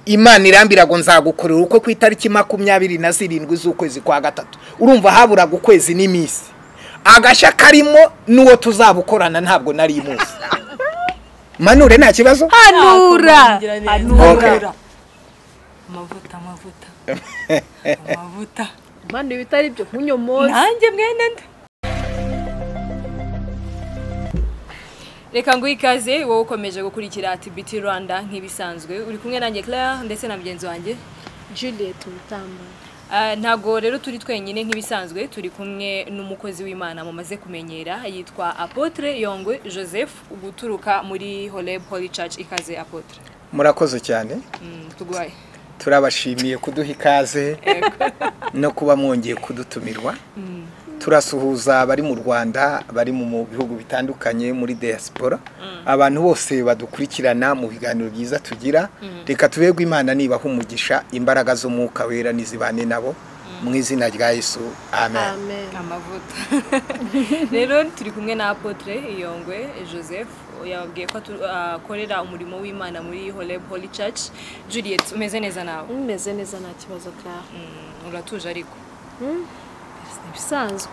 Imana irambira ngo nzagukorera ubukwe ku itariki 27 z'ukwezi kwa gatatu. Urumva haburaga ukwezi n'iminsi. Agashya karimo n'uwo tuzabukorana ntabwo nari muzi. Manure nta kibazo? Hanura. Hanura. Amavuta amavuta. Amavuta. Manu bitari byo nkunyomoza. Nanjye mwene nde. Reka nguhe ikaze wowe ukomeje gukurikira TBT Rwanda nk'ibisanzwe. Uri kumwe nanjye Claire ndetse na mugenzi wanjye Juliet Mutamba. Ntago rero turi twenyine nk'ibisanzwe, turi kumwe n'umukozi w'Imana mumaze kumenyera yitwa Apotre Yongwe Joseph uguturuka muri Horeb Holy Church. Ikaze Apotre. Murakoze cyane. Tugwaye. Turabashimiye kuduha ikaze no kuba mwongeye kudutumirwa. Turasuhuza bari mu Rwanda, bari mu bihugu bitandukanye muri diaspora, abantu bose badukurikirana mu biganiro byiza tugira. Reka tubegwe Imana nibaha umugisha, imbaraga z'umwuka wera nizibane nabo mu izina rya Yesu, amen. Amen. Amavuta. Rero turi kumwe na Apotre Yongwe Joseph, yababwiye ko akorera umurimo w'Imana muri Horeb Holy Church. Juliet, umeze neza nawe? Umeze neza nta kibazo Claire. Uratuje ariko? Ibisanzwe.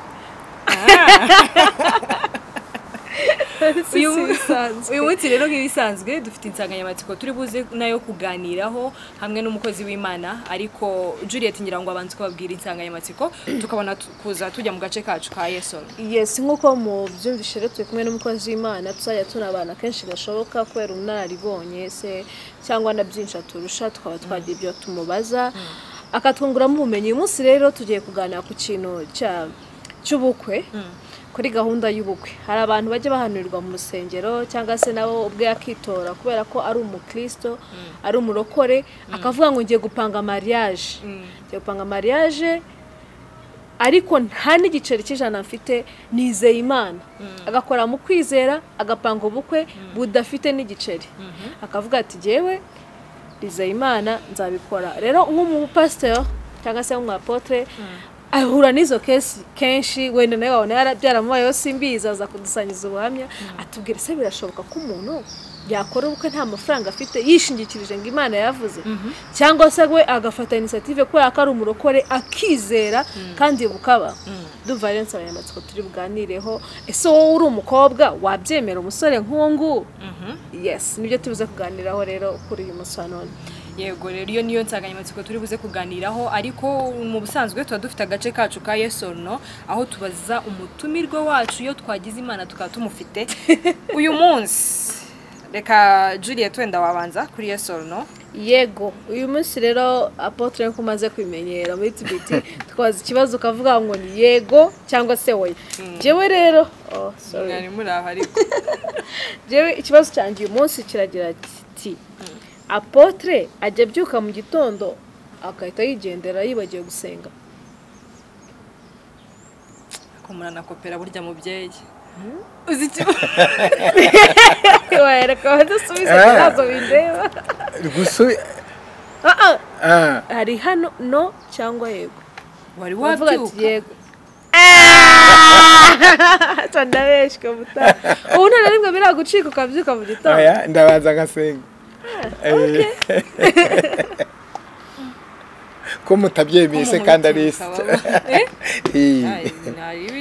Uyu munsi rero nk'ibisanzwe dufite insanganyamatsiko turi buze nayo kuganiraho hamwe n'umukozi w'Imana, ariko Juliet ngira ngo abanze kubabwira insanganyamatsiko tukabona kuza tujya mu gace kacu ka Yesu. Yes, nkuko mu byumvishe rero turi kumwe n'umukozi w'Imana, tuzajya tunabana kenshi gashoboka kubera ubunararibonye se cyangwa na byinshi aturusha, tukaba twagira ibyo tumubaza akatwunguramo ubumenyi. Uyu munsi rero tugiye kuganira ku kintu cy'ubukwe, kuri gahunda y'ubukwe. Hari abantu bajya bahanurirwa mu rusengero cyangwa se nabo ubwe akitora kubera ko ari umukristo, ari umurokore, akavuga ngo ngiye gupanga mariage. Ngiye gupanga mariage ariko nta n'igiceri cy'ijana mfite, nizeye Imana. Agakora mu kwizera, agapanga ubukwe budafite n'igiceri. Akavuga ati jyewe nizeye Imana nzabikora. Rero nk'umupasteur cyangwa se nk'umuapotre ahura n'izo kesi kenshi, wenda nawe wabona byaramubayeho simbizi, aza kudusangiza ubuhamya atubwira se birashoboka ko umuntu yakora ubukwe nta mafaranga afite yishingikirije ngo Imana yavuze, cyangwa se we agafata initiative kubera ko ari umurokore akizera kandi bukaba. Ndumva rero insanganyamatsiko turi buganireho, ese wowe uri umukobwa wabyemera umusore nk'uwo? Yes, nibyo tubuze kuganiraho rero kuri uyu munsi wa none. Yego rero iyo niyo nsanganyamatsiko turi buze kuganiraho, ariko mu busanzwe tuba dufite agace kacu ka Yes or No, aho tubaza umutumirwa wacu iyo twagize Imana tukaba tumufite uyu munsi. Reka Juliet wenda wabanza kuri Yes or No. Yego, uyu munsi rero Apotre nko umaze kwimenyera muri TBT twaza ikibazo ukavuga ngo ni yego cyangwa se oya. Jewe rero, oh sorry. Mwari muri aho ariko. Jewe ikibazo cyanjye uyu munsi kiragira kiti: Apotre ajya abyuka mu gitondo akahita yigendera yibagiwe gusenga. Ko murana kopera burya mubyeyi. Uzi icyo wereka badasubiza ikibazo bindeba. Hari hano no cyangwa yego. Wari wabyuka? Yego. Tandabeshka muta. Ubu nta rimwe biragucika ukabyuka mu gitondo. Oya, ndabanza ngasenga. Okay. Ko mutabyemeye kandi ari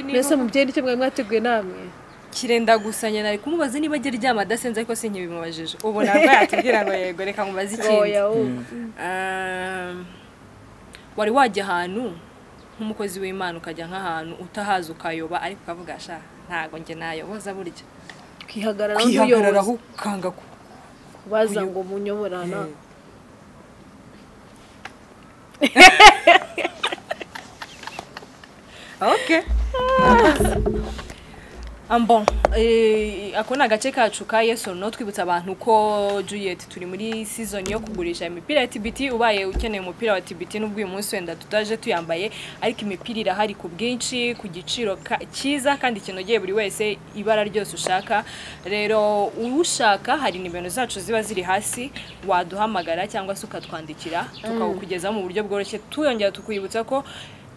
Mbese mubyeyi nicyo mwari mwateguye namwe? Kirenda gusanya nari kumubaza niba ajya aryama adasenze, ariko sinkibimubajije. Ubu ntabwo yatubwira ngo yego, reka nkubaze ikindi. Wari wajya ahantu nk'umukozi w'Imana ukajya nk'ahantu utahaza ukayoba, ariko ukavuga sha ntago njye nayoboza burya. Kwihagararaho ukanga kubaza ngo munyoborana. Okay. Bon, ako ni agace kacu ka Yes or No, twibutsa abantu ko Juliet turi muri season yo kugurisha imipira ya TBT. Ubaye ukeneye umupira wa TBT nubwo uyu munsi wenda tutaje tuyambaye, ariko imipira irahari ku bwinshi ku giciro cyiza kandi kinogeye buri wese, ibara ryose ushaka. Rero ushaka hari nimero zacu ziba ziri hasi, waduhamagara cyangwa se ukatwandikira tukawukugeza mu buryo bworoshye. Tuyongera tukwibutsa ko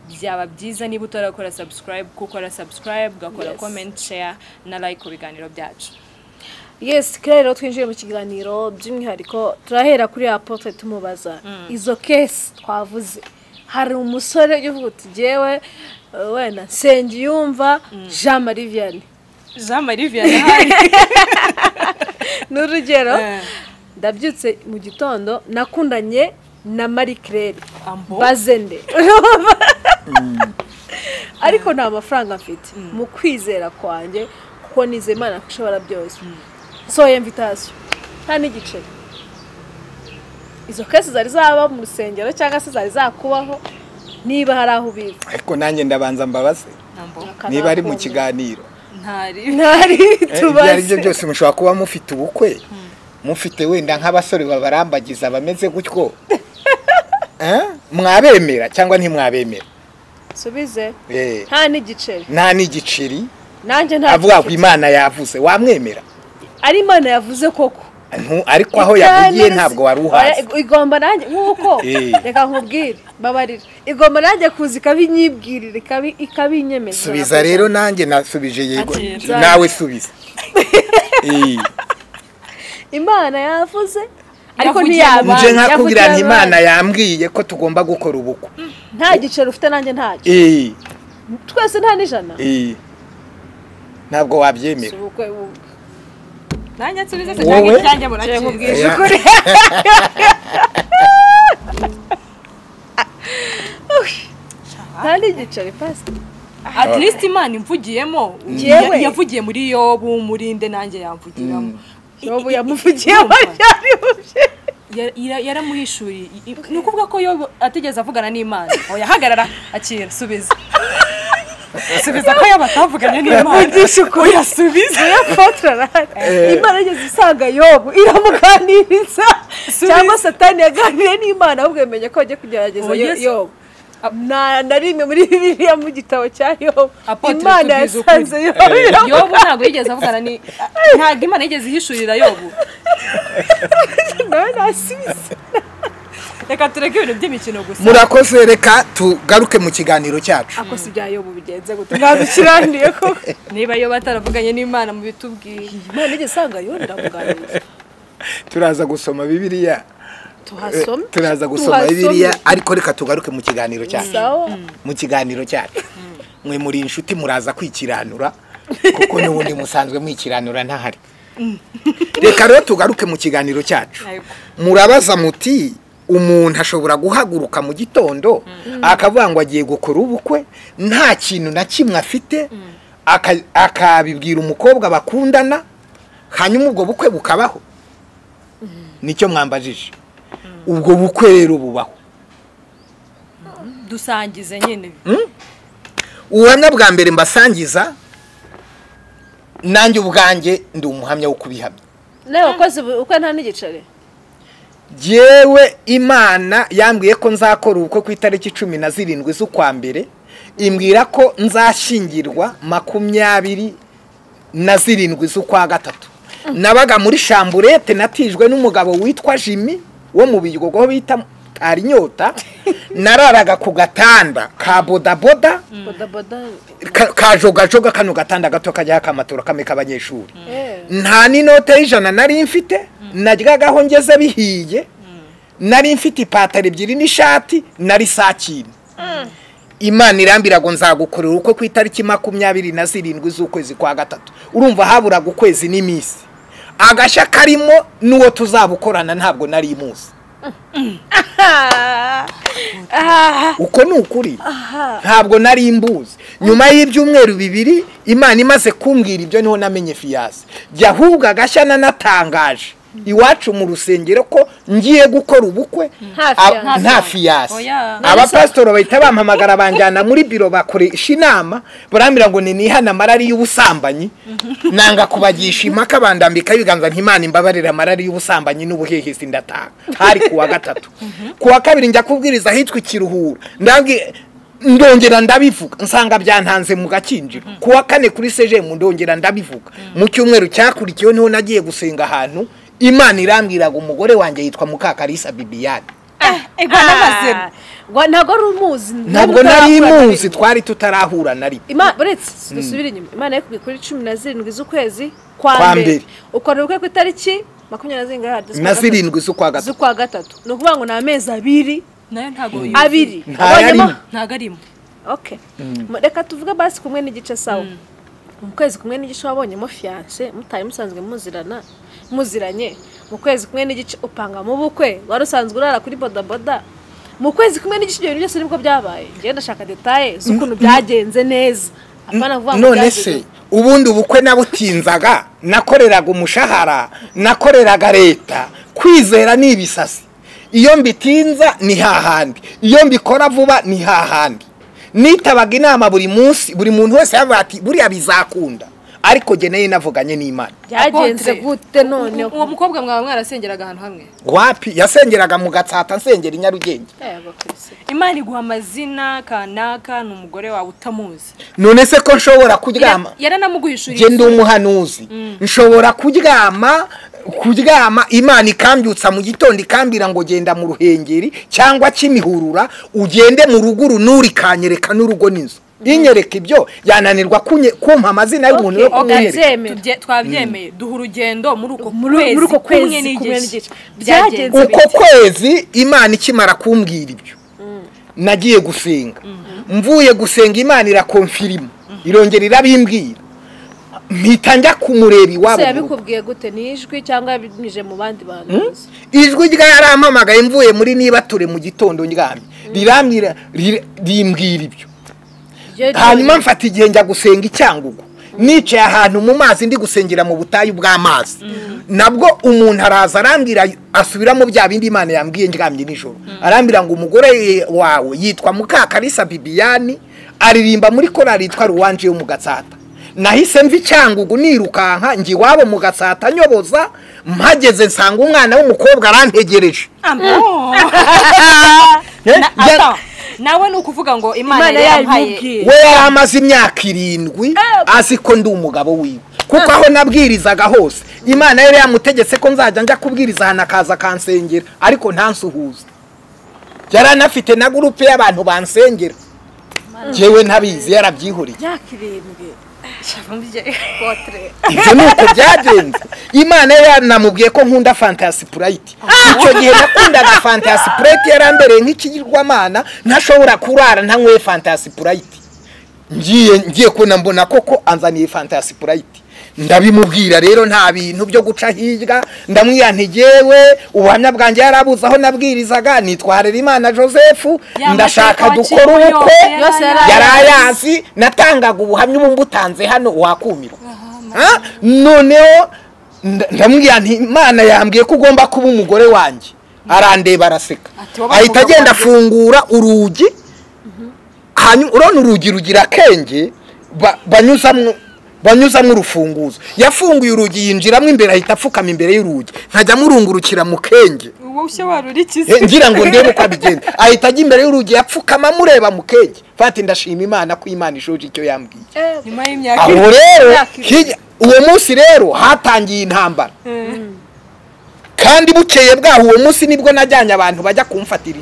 byaba byiza niba utarakora subscribe, gukora subscribe, ugakora comment, share na like ku biganiro byacu. Yes, Claire, rero twinjiye mu kiganiro by'umwihariko turahera kuri Apotre tumubaza izo case twavuze. Hari umusore ujya uvuga uti jyewe wenda Nsengiyumva Jean Marie Vianney. Jean Marie Vianney ahari. N'urugero ndabyutse mu gitondo nakundanye na Marie Claire Bazende. Ariko nta mafaranga mfite mu kwizera kwanjye kuko nizeye Imana ko ishobora byose. Soye invitation nta n'igiceri. Izo kesi zari zaba mu rusengero cyangwa se zari zakubaho niba hari aho ubizi. Ariko nanjye ndabanza mbabaze niba ari mu kiganiro ntari tubaze. Ibyo byose mushobora kuba mufite ubukwe mufite wenda nk'abasore babarambagiza bameze gutyo, mwabemera cyangwa ntimwabemera? Subize. Nta n'igiceri. Nta n'igiceri. Nanjye nta. Avuga ko Imana yavuze wamwemera? Ari Imana yavuze koko. Ariko aho yavugiye ntabwo wari uhazi. Igomba nanjye nkuko reka nkubwire babarira. Igomba nanjye kuza ikabinyibwirira ikabinyemeza. Subiza rero nanjye nasubije yego nawe subiza. Imana yavuze ariko ntiyabanje. Nje nkakubwira nti Imana yambwiye ko tugomba gukora ubukwe. Nta giceri ufite nanjye ntacyo. Twese nta n'ijana. Ntabwo wabyemera. Nanjye nsubize se cyangwa icyanjye murakije. Ukuri. Nta n'igiceri pastor. At least Imana imvugiyemo. Yavugiye muri Yobu murinde nanjye yamvugiramo. Yobu yamuvugiyemo yari yaramuhishuriye. Ni ukuvuga ko Yobu atigeze avugana n'Imana. Oya hagarara akira subiza. Subiza ko Yobu atavuganye n'Imana. Vugisha ukuri yasubiza. Imana yigeze isanga Yobu iramuganiriza cyangwa Satani yaganiriye n'Imana ahubwo yamenye ko agiye kugerageza Yobu. Na rimwe muri Bibiliya mu gitabo cya Yobu Imana yasanze Yobu. Yobu ntabwo yigeze avugana ni ntabwo Imana yigeze ihishurira Yobu. Nawe nasubiza. Reka tureke ibintu by'imikino gusa. Murakoze, reka tugaruke mu kiganiro cyacu. Ako si bya Yobu bigenze gute? Mwabikiraniye koko. Niba Yobu ataravuganye n'Imana mu bitubwiye. Imana yigeze isanga Yobu iramuganiriza. Turaza gusoma Bibiliya. Tuhasome. Turaza gusoma Bibiliya ariko reka tugaruke mu kiganiro cyacu. Mu kiganiro cyacu. Mwe muri inshuti muraza kwikiranura kuko n'ubundi musanzwe mwikiranura ntahari. Reka rero tugaruke mu kiganiro cyacu. Murabaza muti umuntu ashobora guhaguruka mu gitondo akavuga ngo agiye gukora ubukwe nta kintu na kimwe afite, akabibwira umukobwa bakundana, hanyuma ubwo bukwe bukabaho. Nicyo mwambajije. Ubwo bukwe rero bubaho. Dusangize nyine. Ubuhamya bwa mbere mbasangiza nanjye ubwanjye ndi umuhamya wo kubihamya. Nawe wakoze ubukwe nta n'igiceri? Jewe Imana yambwiye ko nzakora ubukwe ku itariki 17 z'ukwa mbere, imbwira ko nzashingirwa 27 z'ukwa gatatu. Nabaga muri chamburete natijwe n'umugabo witwa Jimmy wo mu Biryogo bita Arinyota. Nararaga ku gatanda ka bodaboda ka jogajoga, kano gatanda gato kajya kamatora kameka abanyeshuri. Nta n'inote y'ijana nari mfite, najyagaho ngeze bihiye. Nari mfite ipataro ebyiri n'ishati nari sakina. Imana irambira ngo nzagukorera uko ku itariki 27 z'ukwezi kwa gatatu. Urumva haburaga ukwezi n'iminsi. Agashya karimo n'uwo tuzabukorana ntabwo nari muzi. Uko ni ukuri ntabwo nari mbuzi. Nyuma y'ibyumweru 2 Imana imaze kumbwira ibyo niho namenye fiyasi. Jya ahubwo agashya nanatangaje iwacu mu rusengero ko ngiye gukora ubukwe nta fiyasi. Abapasitoro bahita bampamagara banjyana muri biro bakoresha inama, barambwira ngo ninihana amarari y'ubusambanyi. Nanga kubagisha impaka bandambika ibiganza nti Imana imbabarira amarari y'ubusambanyi n'ubuhehesi ndataha. Hari kuwa gatatu. Kuwa kabiri njya kubwiriza ahitwa Ikiruhura. Ndongera ndabivuga nsanga byantanze mu gakinjiro. Kuwa kane kuri CGM ndongera ndabivuga. Mu cyumweru cyakurikiyeho niho nagiye gusenga ahantu Imana irambwira ngo umugore wanjye yitwa Mukakarisa Bibiane. Ntabwo ari umuzi. Ntabwo nari muzi, twari tutarahura nari. Imana uretse dusubire inyuma. Imana yakubwiye kuri 17 z'ukwezi kwa mbere. Ukora ubukwe ku itariki 27 z'ukwa gatatu. Ni ukuvuga ngo ni amezi abiri. Nayo ntago abiri. Ntago arimo. Okay. Reka tuvuge basi kumwe n'igice sawa. Mu kwezi kumwe n'igice wabonyemo fiancé mutari musanzwe muzirana muziranye. Mu kwezi kumwe n'igice upanga mu bukwe wari usanzwe urara kuri bodaboda. Mu kwezi kumwe n'igice ibyo byose nibwo byabaye. Ngiye ndashaka details z'ukuntu byagenze neza. Apana kuvuga ngo none se ubundi ubukwe nabutinzaga, nakoreraga umushahara, nakoreraga leta. Kwizera ni ibisasi. Iyo mbitinza ni hahandi, iyo mbikora vuba ni hahandi. Nitabaga inama buri munsi, buri muntu wese yavuga ati buriya bizakunda, ariko jye nayo navuganye n'Imana. Byagenze gute none? Uwo mukobwa mwaba mwarasengeraga ahantu hamwe? Wapi, yasengeraga mu Gatsata, nsengera i Nyarugenge. Imana iguha amazina kanaka n'umugore wawe utamuzi. None se ko nshobora kuryama? Yaranamuguhishuriye. Jye ndi umuhanuzi. Nshobora kuryama Imana ikambyutsa mu gitondo ikambira ngo genda mu Ruhengeri cyangwa Kimihurura, ugende mu ruguru nurikanyereka n'urugo n'inzu. Inyereka ibyo yananirwa kumpa amazina y'umuntu yo kumwereka. Twabyemeye duha urugendo muri uko kwezi kumwe n'igice. Byagenze uko kwezi Imana ikimara kumbwira ibyo nagiye gusenga. Mvuye gusenga Imana irakonfirima, irongera irabimbwira. Mpita njya kumureba iwabo. Yabikubwiye gute? Ni ijwi cyangwa yabinyije mu bandi bantu? Ijwi ryarampamagaye mvuye muri niba ture mu gitondo ndyamye, rirambwira rimbwira ibyo. Hanyuma mfata igihe njya gusenga icyangugu. Nicaye ahantu mu mazi ndi gusengera mu butayu bw'amazi. Nabwo umuntu araza arambwira asubiramo bya bindi Imana yambwiye ndyamye nijoro. Arambwira ngo umugore wawe yitwa Mukakarisa Bibiani, aririmba muri korali yitwa Ruwanje yo mu Gatsata. Nahise mvi cyangugu nirukanka ngi wabo mu Gatsata nyoboza, mpageze nsanga umwana w'umukobwa arantegereje. Nawe nukuvuga ngo Imana yampaye. We yaramaze imyaka 7 azi ko ndi umugabo wiwe. Kuko aho nabwirizaga hose Imana yari yamutegetse ko nzajya njya kubwiriza hana kaza kansengera, ariko ntansuhuza. Yaranafite na groupe y'abantu bansengera. Jewe ntabizi yarabyihuriye. Imyaka 7. Ibyo nuko byagenze. Imana yaranamubwiye ko nkunda Fanta Sprite. Icyo gihe nakundaga Fanta Sprite yarambereye nk'ikigirwamana, ntashobora kurara ntanyweye Fanta Sprite. Ngiye kubona mbona koko anzaniye Fanta Sprite. Ndabimubwira rero nta bintu byo guca hirya, ndamwira nti jewe ubuhamya bwanjye yarabuze aho nabwirizaga, nitwa Harerimana Joseph, ndashaka dukora ubukwe. Yarayazi natangaga ubuhamya ubu mbutanze hano wakumirwa. Noneho ndamwira nti Imana yambwiye ko ugomba kuba umugore wanjye. Arandeba araseka, ahita agenda afungura urugi. Hanyuma urona urugi rugira akenge banyuzamo urufunguzo. Yafunguye urugi yinjiramo imbere, ahita apfukama imbere y'urugi, nkajya murungurukira mu kenge ngira ngo ndebe uko abigenda. Ahita ajya imbere y'urugi yapfukama mureba mu kenge. Fati ndashima Imana ko Imana ishoje icyo yambwiye. Aho rero uwo munsi rero hatangiye intambara. Kandi bukeye bwaho uwo munsi nibwo najyanye abantu bajya kumfatira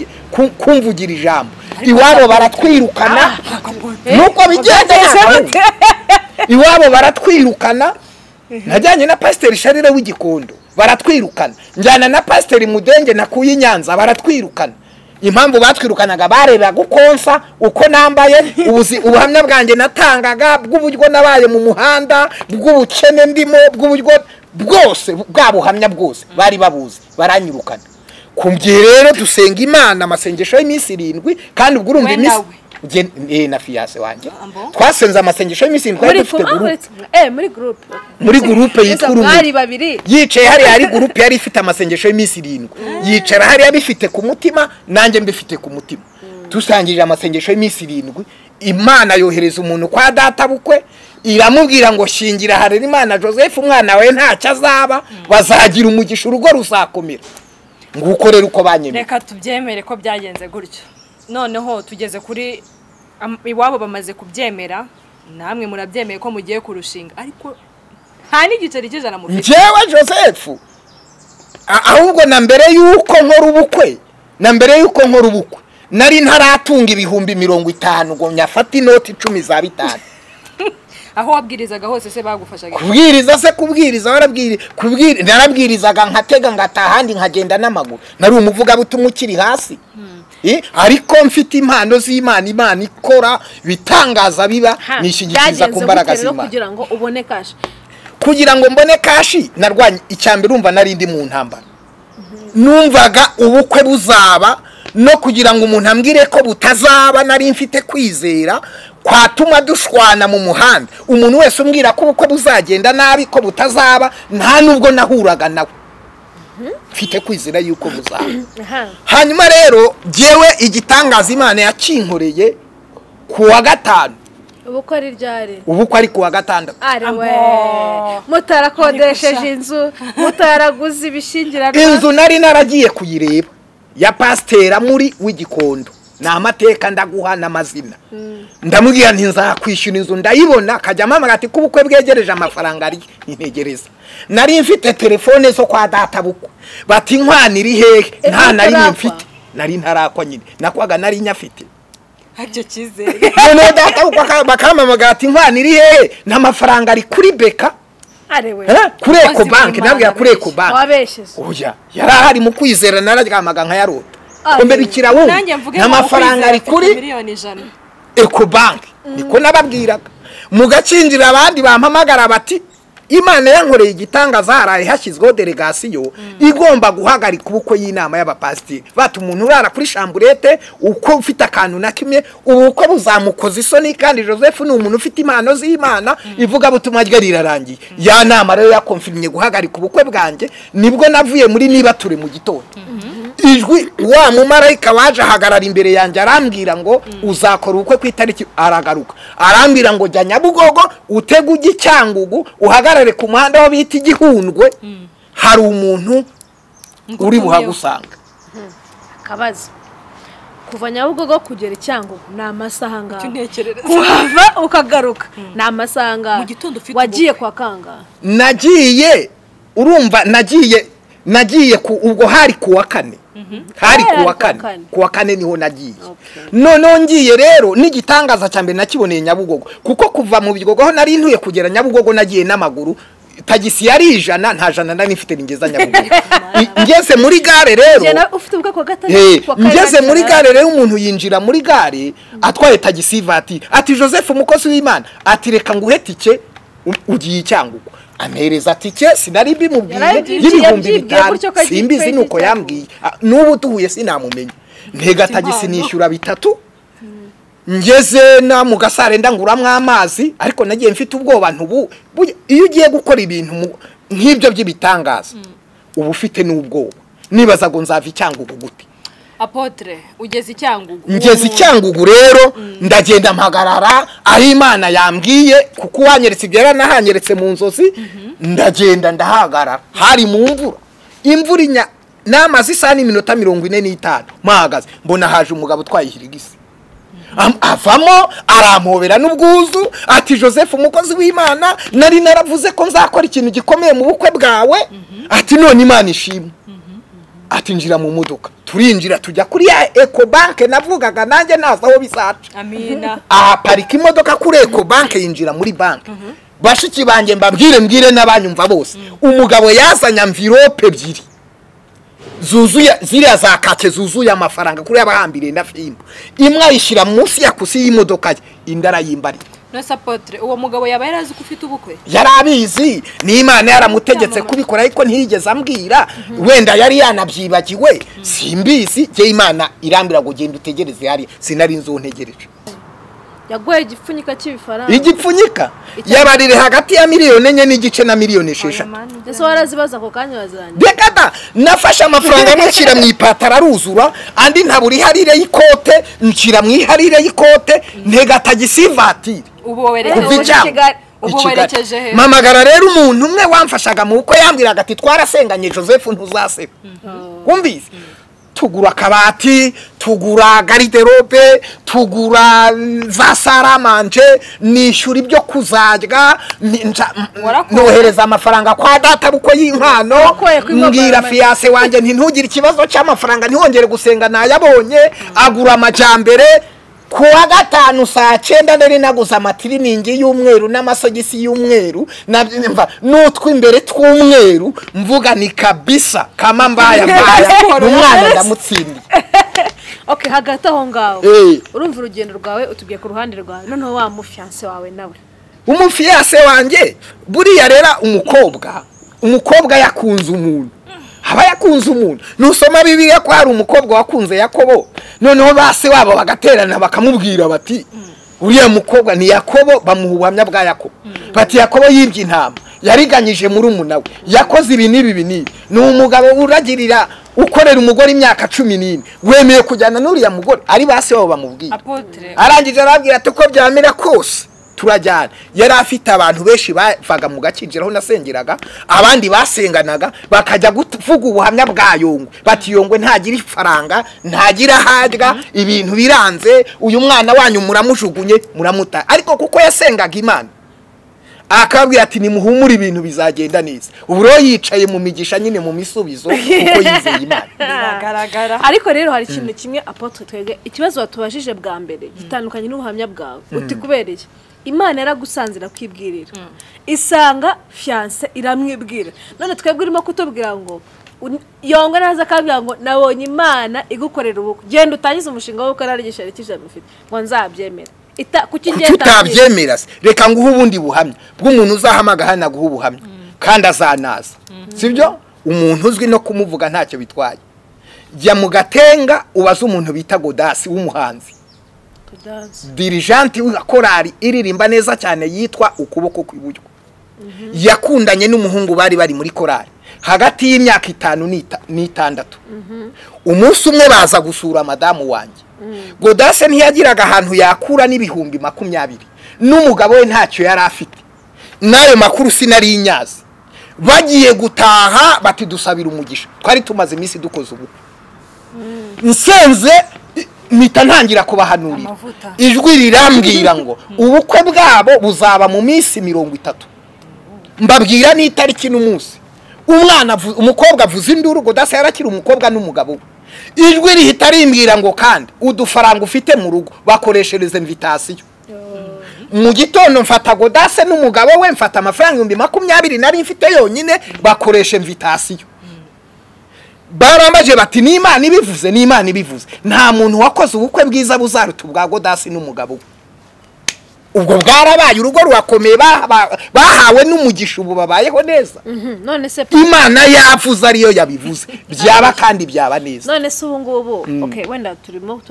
kumvugira ijambo. Iwabo baratwirukana nuko bigenda. Iwabo baratwirukana. Najyanye na Pasiteri Sharire w'Igikondo baratwirukana, njyana na Pasiteri Mudenge nakuye Nyanza baratwirukana. Impamvu batwirukanaga barebaga ukonsa uko nambaye, ubuhamya bwanjye natangaga bw'uburyo nabaye mu muhanda, bw'ubukene ndimo, bw'uburyo bwose bwa buhamya bwose bari babuze, baranyirukana. Kumgiye rero dusenga Imana amasengesho y'iminsi 7, kandi ubwo urumva iminsi na fiancé wanjye twasenze amasengesho y'iminsi 7 dufite groupe. Muri groupe, muri groupe yitwa urumuri. Yicaye hari ari groupe yari ifite amasengesho y'iminsi 7. Yicara hari abifite ku mutima, nanjye mbifite ku mutima. Dusangije amasengesho y'iminsi 7. Imana yohereza umuntu kwa data bukwe, iramubwira ngo shingira Harerimana Joseph umwana we ntacyo azaba, bazagira umugisha urugo ruzakomera. Nguko rero uko banyemeye. Reka tubyemere ko byagenze gutyo. Noneho tugeze kuri iwabo bamaze kubyemera, namwe murabyemeye ko mugiye kurushinga, ariko nta n'igiceri cy'ijana mufite. Njyewe Joseph ahubwo na mbere yuko nkora ubukwe Na mbere yuko nkora ubukwe nari ntaratunga 50,000 ngo nyafate inoti 10 za 5. Aho wabwirizaga hose se bagufashaga? Kubwiriza se kubwiriza warabwiri kubwira narabwirizaga nkatega ngatahandi nkagenda n'amaguru. Nari umuvuga butumwa ukiri hasi. Ariko mfite impano z'Imana, Imana ikora bitangaza biba nishingikiriza ku mbaraga z'Imana. Kugira ngo ubone cash. Kugira ngo mbone cash narwanye icyambere urumva nari ndi mu ntambara. Numvaga ubukwe buzaba no kugira ngo umuntu ambwire ko butazaba nari mfite kwizera kwatuma dushwana mu muhanda. Umuntu wese umbwira ko ubukwe buzagenda nabi ko butazaba nta nubwo nahuraga nawe. Mfite kwizera yuko buzaba. Hanyuma rero jewe igitangaza Imana yakinkoreye kuwa gatanu. Ubukwe ari ryari? Ubukwe ari kuwa gatandatu. Arewe mutarakodesheje inzu, mutaraguze ibishingiranwa. Inzu nari naragiye kuyireba ya pastera muri w'Igikondo. Na amateka ndaguha n'amazina. Ndamubwira nti nzakwishyura inzu ndayibona, kajya mama ati kubukwe bwegereje amafaranga ari ntegereza. Nari mfite telefone zo kwa data bukwe. Bati inkwano iri hehe? Nta nari mfite. Nari ntarakwa nyine. Nakwaga nari nyafite. Aryo cyizere. None data bukwe bakamamaga ati inkwano iri hehe? N'amafaranga ari kuri beka. Arewe. Kuri Eco Bank, nabwira kuri Eco Bank. Wabesheje. Oya, yarahari mu kwizera nararyamaga nkayarota. Kombe bikira wowe n'amafaranga ari kuri 100,000,000 Eco Bank. Niko nababwiraga. Mugacinjira abandi bampamagara bati Imana yankoreye igitangaza haraye hashyizweho delegation igomba guhagarika ubukwe y'inama y'abapasiteri. Bati umuntu urara kuri chambrette uko ufite akantu na kimwe ubukwe buzamukoza isoni, kandi Joseph ni umuntu ufite impano z'Imana ivuga butumwa rye rirarangiye. Ya nama rero yakonfirmye guhagarika ubukwe bwanjye, nibwo navuye muri niba ture mu gitondo. Ijwi wa mumarayika waje ahagarara imbere yanjye arambwira ngo uzakora ubukwe ku itariki, aragaruka arambwira ngo jya Nyabugogo utege ujye Cyangugu uhagarare ku muhanda aho bita Igihundwe, hari umuntu uri buhagusanga. Akabazo kuva Nyabugogo kugera Cyangugu ni amasaha angahe? Kuhava ukagaruka ni amasaha angahe? Wagiye kwa kangahe? Nagiye urumva nagiye ku ubwo hari kuwa kane. Hari kuwa kane. Kuwa kane niho nagiye. None ngiye rero n'igitangaza cya mbere nakiboneye Nyabugogo, kuko kuva mu Bigogo aho nari ntuye kugera Nyabugogo nagiye n'amaguru. Tagisi yari 100 nta 100 nari mfite ngeza Nyabugogo. Ngeze muri gare rero ngeze muri gare rero umuntu yinjira muri gare atwaye tagisi vati ati Joseph umukozi w'Imana ati reka nguhe tike ugiye Cyangugu. Ampereza tike sinari bimubwiye y'5,000 simbizi nuko yambwiye n'ubu tuhuye sinamumenya. Ntega tagisi nishyura 3 ngeze na mu gasare ndanguramwe amazi, ariko nagiye mfite ubwoba ntubu iyo ugiye gukora ibintu nk'ibyo by'ibitangaza ubu ufite n'ubwoba. Nibaza ngo nzava Cyangugu gute? Apotre ugeze Cyangugu. Ngeze Cyangugu rero ndagenda mpagarara aho Imana yambwiye, kuko wanyeretse ibyo yaranahanyeretse mu nzozi. Ndagenda ndahagarara hari mu mvura, imvura inya n'amazi isa n'iminota 45 mpahagaze mbona haje umugabo utwaye ihirigisi. Avamo arampobera n'ubwuzu ati Joseph umukozi w'Imana nari naravuze ko nzakora ikintu gikomeye mu bukwe bwawe, ati none Imana ishimwe. Ati njira mu modoka, turinjira tujya kuri ya Eco Bank navugaga nanjye naza aho bizaca. Amina. Aha parika imodoka kuri Eco Bank yinjira muri bank. Bashiki banjye mbabwire mbwire n'abanyumva bose. Umugabo yazanye envelope 2 zuzuye ziriya za kake zuzuye amafaranga kuri abahambiriye na fimbo. Imwe ayishyira munsi ya kusi y'imodoka ye, indi arayimbarira. Nose Apotre uwo mugabo yaba yarazi ko ufite ubukwe? Yarabizi, ni Imana yaramutegetse kubikora ariko ntiyigeze ambwira, wenda yari yanabyibagiwe simbizi. Je Imana irambira ngo genda utegereze hari sinari nzo ntegereje. Yaguye igipfunyika cy'ibifaranga. Igipfunyika yabarire hagati ya 4.5 million na 6 miliyoni. Ese warazibaza ako kanya wazanye? Dekada nafashe amafaranga nshyira mu ipatara aruzura, andi ntaburi harire y'ikote nshyira mu iharire y'ikote ntega tagisi vatiri. Ubu werekeje he? Mamagara rero umuntu umwe wamfashaga mu uko yambwiraga ati twarasenganye Joseph ntuzaseba. Wumvise? Tugura akabati, tugura garde-robe, tugura za saramanje, nishyura ibyo kuzarya, nohereza amafaranga kwa data buko y'inkwano, mbwira fiancé wanjye nti ntugire ikibazo cy'amafaranga, ntihongere gusenga nayabonye, agura amajyambere. Ku wa gatanu saa 9 nari naguze amatiriningi y'umweru n'amasogisi y'umweru n'utw'imbere tw'umweru, mvuga ni kabisa kama mbaya mbaya umwana ndamutsindiye. Okay, hagati aho ngaho urumva urugendo rwawe utubwiye ku ruhande rwawe, noneho wa mufiancé wawe nawe. Umufiancé wanjye buriya rera umukobwa yakunze umuntu, aba yakunze umuntu. Nusoma Bibiliya ko hari umukobwa wakunze Yakobo, noneho base wabo bagaterana bakamubwira bati uriya mukobwa ni Yakobo, bamuha ubuhamya bwa Yakobo bati Yakobo yibye intama, yariganyije muri umunawe, yakoze ibi n'ibi n'ibi, ni umugabo uragirira ukorera umugore imyaka 14, wemeye kujyana n'uriya mugore ari base wabo bamubwira. Arangije arabwira ati uko byamera kose turajyana. Yari afite abantu benshi bavaga mu gakinjiro aho nasengeraga, abandi basenganaga bakajya kuvuga ubuhamya bwa Yongwe bati Yongwe ntagira ifaranga, ntagira harya, ibintu biranze, uyu mwana wanyu muramujugunye muramuta. Ariko kuko yasengaga Imana akabwira ati nimuhumure ibintu bizagenda neza. Ubu rero yicaye mu migisha nyine mu misubizo kuko yizeye Imana. Biragaragara. Ariko rero hari ikintu kimwe apotre twege ikibazo watubajije bwa mbere gitandukanye n'ubuhamya bwawe uti kubereye Imana yaragusanze irakwibwirira, isanga fiancé iramwibwira, none twebwe urimo kutubwira ngo Yongwe naza akabwira ngo nabonye Imana igukorera ubukwe, genda utangize umushinga wo gukora igishari cy'ijana ufite ngo nzabyemera. Kuki utabyemera se? Reka nguhe ubundi buhamya bw'umuntu uzahamagara naguha ubuhamya kandi azanaza, sibyo? Umuntu uzwi no kumuvuga ntacyo bitwaye. Jya mu Gatenga ubaze umuntu bita Godasi w'umuhanzi, dirijanti wa korali iririmba neza cyane yitwa Ukuboko kw'iburyo. Yakundanye n'umuhungu bari muri korali hagati y'imyaka 5 n'6. Umunsi umwe baza gusura madamu wanjye. Godase ntiyagiraga ahantu yakura n'ibihumbi 20, n'umugabo we ntacyo yari afite, n'ayo makuru sinari inyazi. Bagiye gutaha bati dusabira umugisha, twari tumaze iminsi dukoze ubukwe. Nsenze mpita ntangira kubahanurira, ijwi rirambwira ngo ubukwe bwabo buzaba mu minsi 30. Mbabwira n'itariki n'umunsi. Umwana umukobwa avuza induru, Godase yarakiri umukobwa n'umugabo we. Ijwi rihita rimbwira ngo kandi udufaranga ufite mu rugo bakoreshereze invitation. Mu gitondo mfata Godase n'umugabo we, mfata amafaranga 20,000 nari mfite yonyine, bakoresha invitation. Barambaje bati ni Imana ibivuze, ni Imana ibivuze. Nta muntu wakoze ubukwe bwiza buzaruta ubwa Godasi n'umugabo we. Ubwo bwarabaye, urugo rwakomeye, bahawe n'umugisha, ubu babayeho neza. None se Imana yavuze ariyo yabivuze, byaba kandi byaba neza. None se ubu ngubu okay, wenda turimo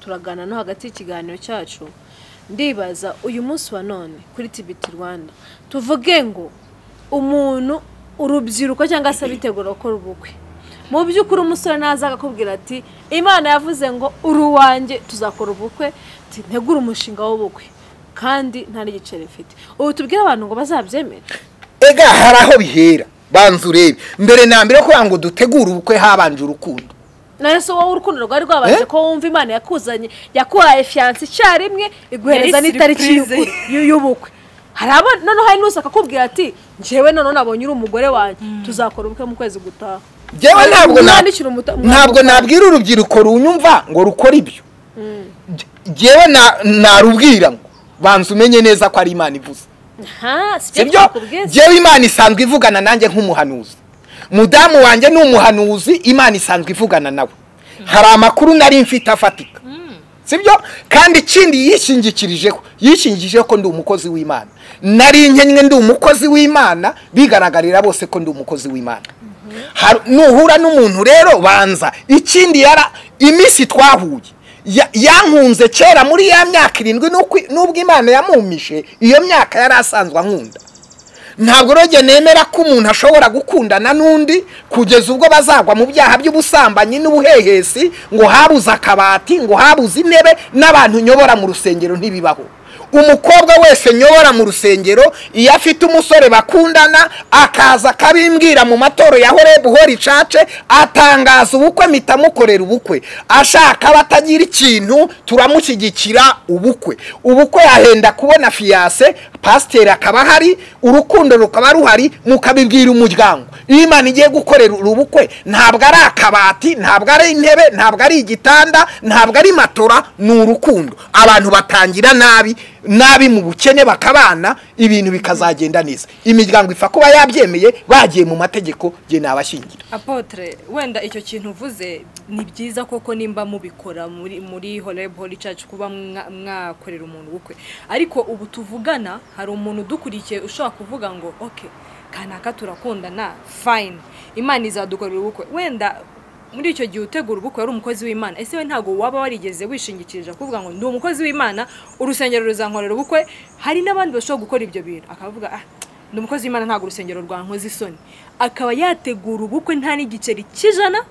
turagana no hagati y'ikiganiro cyacu, ndibaza uyu munsi wa none kuri TBT Rwanda tuvuge ngo umuntu urubyiruko cyangwa se bitegura gukora ubukwe, mu by'ukuri umusore naza akakubwira ati Imana yavuze ngo uri uwanjye tuzakora ubukwe, ntegura umushinga w'ubukwe kandi nta n'igiceri mfite, ubu tubwire abantu ngo bazabyemere? Ega hari aho bihera, banza urebe mbere na mbere ko ngo dutegure ubukwe habanje urukundo. None se wowe urukundo rwari rwabanje ko wumva Imana yakuzanye, yakuhaye fiancé icyarimwe iguhereza n'itariki y'ubukwe? Hari abo noneho hari n'uza akakubwira ati njyewe none nabonye uri umugore wanjye, tuzakora ubukwe mu kwezi gutaha. Jewe ntabwo nabwira urubyiruko runyumva ngo rukora ibyo. Jewe narubwira ngo banza umenye neza ko ari Imana ivuze. Sibyo? Jewe Imana isanzwe ivugana nanjye nk'umuhanuzi. Mudamu wanjye ni umuhanuzi, Imana isanzwe ivugana nawe. Hari amakuru nari mfite afatika. Sibyo? Kandi ikindi yishingikirijeho ko ndi umukozi w'Imana. Nari nkenye ndi umukozi w'Imana, bigaragarira bose ko ndi umukozi w'Imana. Nuhura n'umuntu rero banza ikindi yara iminsi twahuye yankunze kera muri ya myaka 7 nubwo Imana yamumishe iyo myaka yari asanzwe ankunda. Ntabwo rero nemera ko umuntu ashobora gukundana n'undi kugeza ubwo bazagwa mu byaha by'ubusambanyi n'ubuhehesi, ngo habuze akabati, ngo habuze intebe, n'abantu nyobora mu rusengero ntibibaho. Umukobwa wese nyobora mu rusengero iyo afite umusore bakundana akaza akabimbwira mu matoro ya Horebu Holy Church, atangaza ubukwe, mpita mukorera ubukwe. Ashaka batagira ikintu turamushyigikira ubukwe. Ubukwe yahenda kubona fiancé, pasiteri akaba ahari, urukundo rukaba ruhari, mukabibwira umuryango. Iyo Imana igiye gukorera ubukwe, ntabwo ari akabati, ntabwo ari intebe, ntabwo ari igitanda, ntabwo ari matora, ni urukundo. Abantu batangira nabi nabi mu bukene, bakabana, ibintu bikazagenda neza. Imiryango ipfa kuba yabyemeye, bagiye mu mategeko, jye nabashyingira. Apôtre, wenda icyo kintu uvuze ni byiza koko, nimba mubikora muri Horeb Holy Church, kuba mwakorera umuntu ubukwe. Ariko ubu tuvugana hari umuntu udukurikiye ushobora kuvuga ngo: "Okay, kanaka turakundana, fine, Imana izadukorera ubukwe." Wenda muri icyo gihe utegura ubukwe wari umukozi w'Imana. Ese we ntabwo waba warigeze wishingikirije kuvuga ngo: "Ndi umukozi w'Imana, urusengero ruzankorera ubukwe"? Hari n'abandi bashobora gukora ibyo bintu, akavuga: "Ah, ndi umukozi w'Imana, ntabwo urusengero rwankoza isoni," akaba yategura ubukwe nta n'igiceri cy'ijana,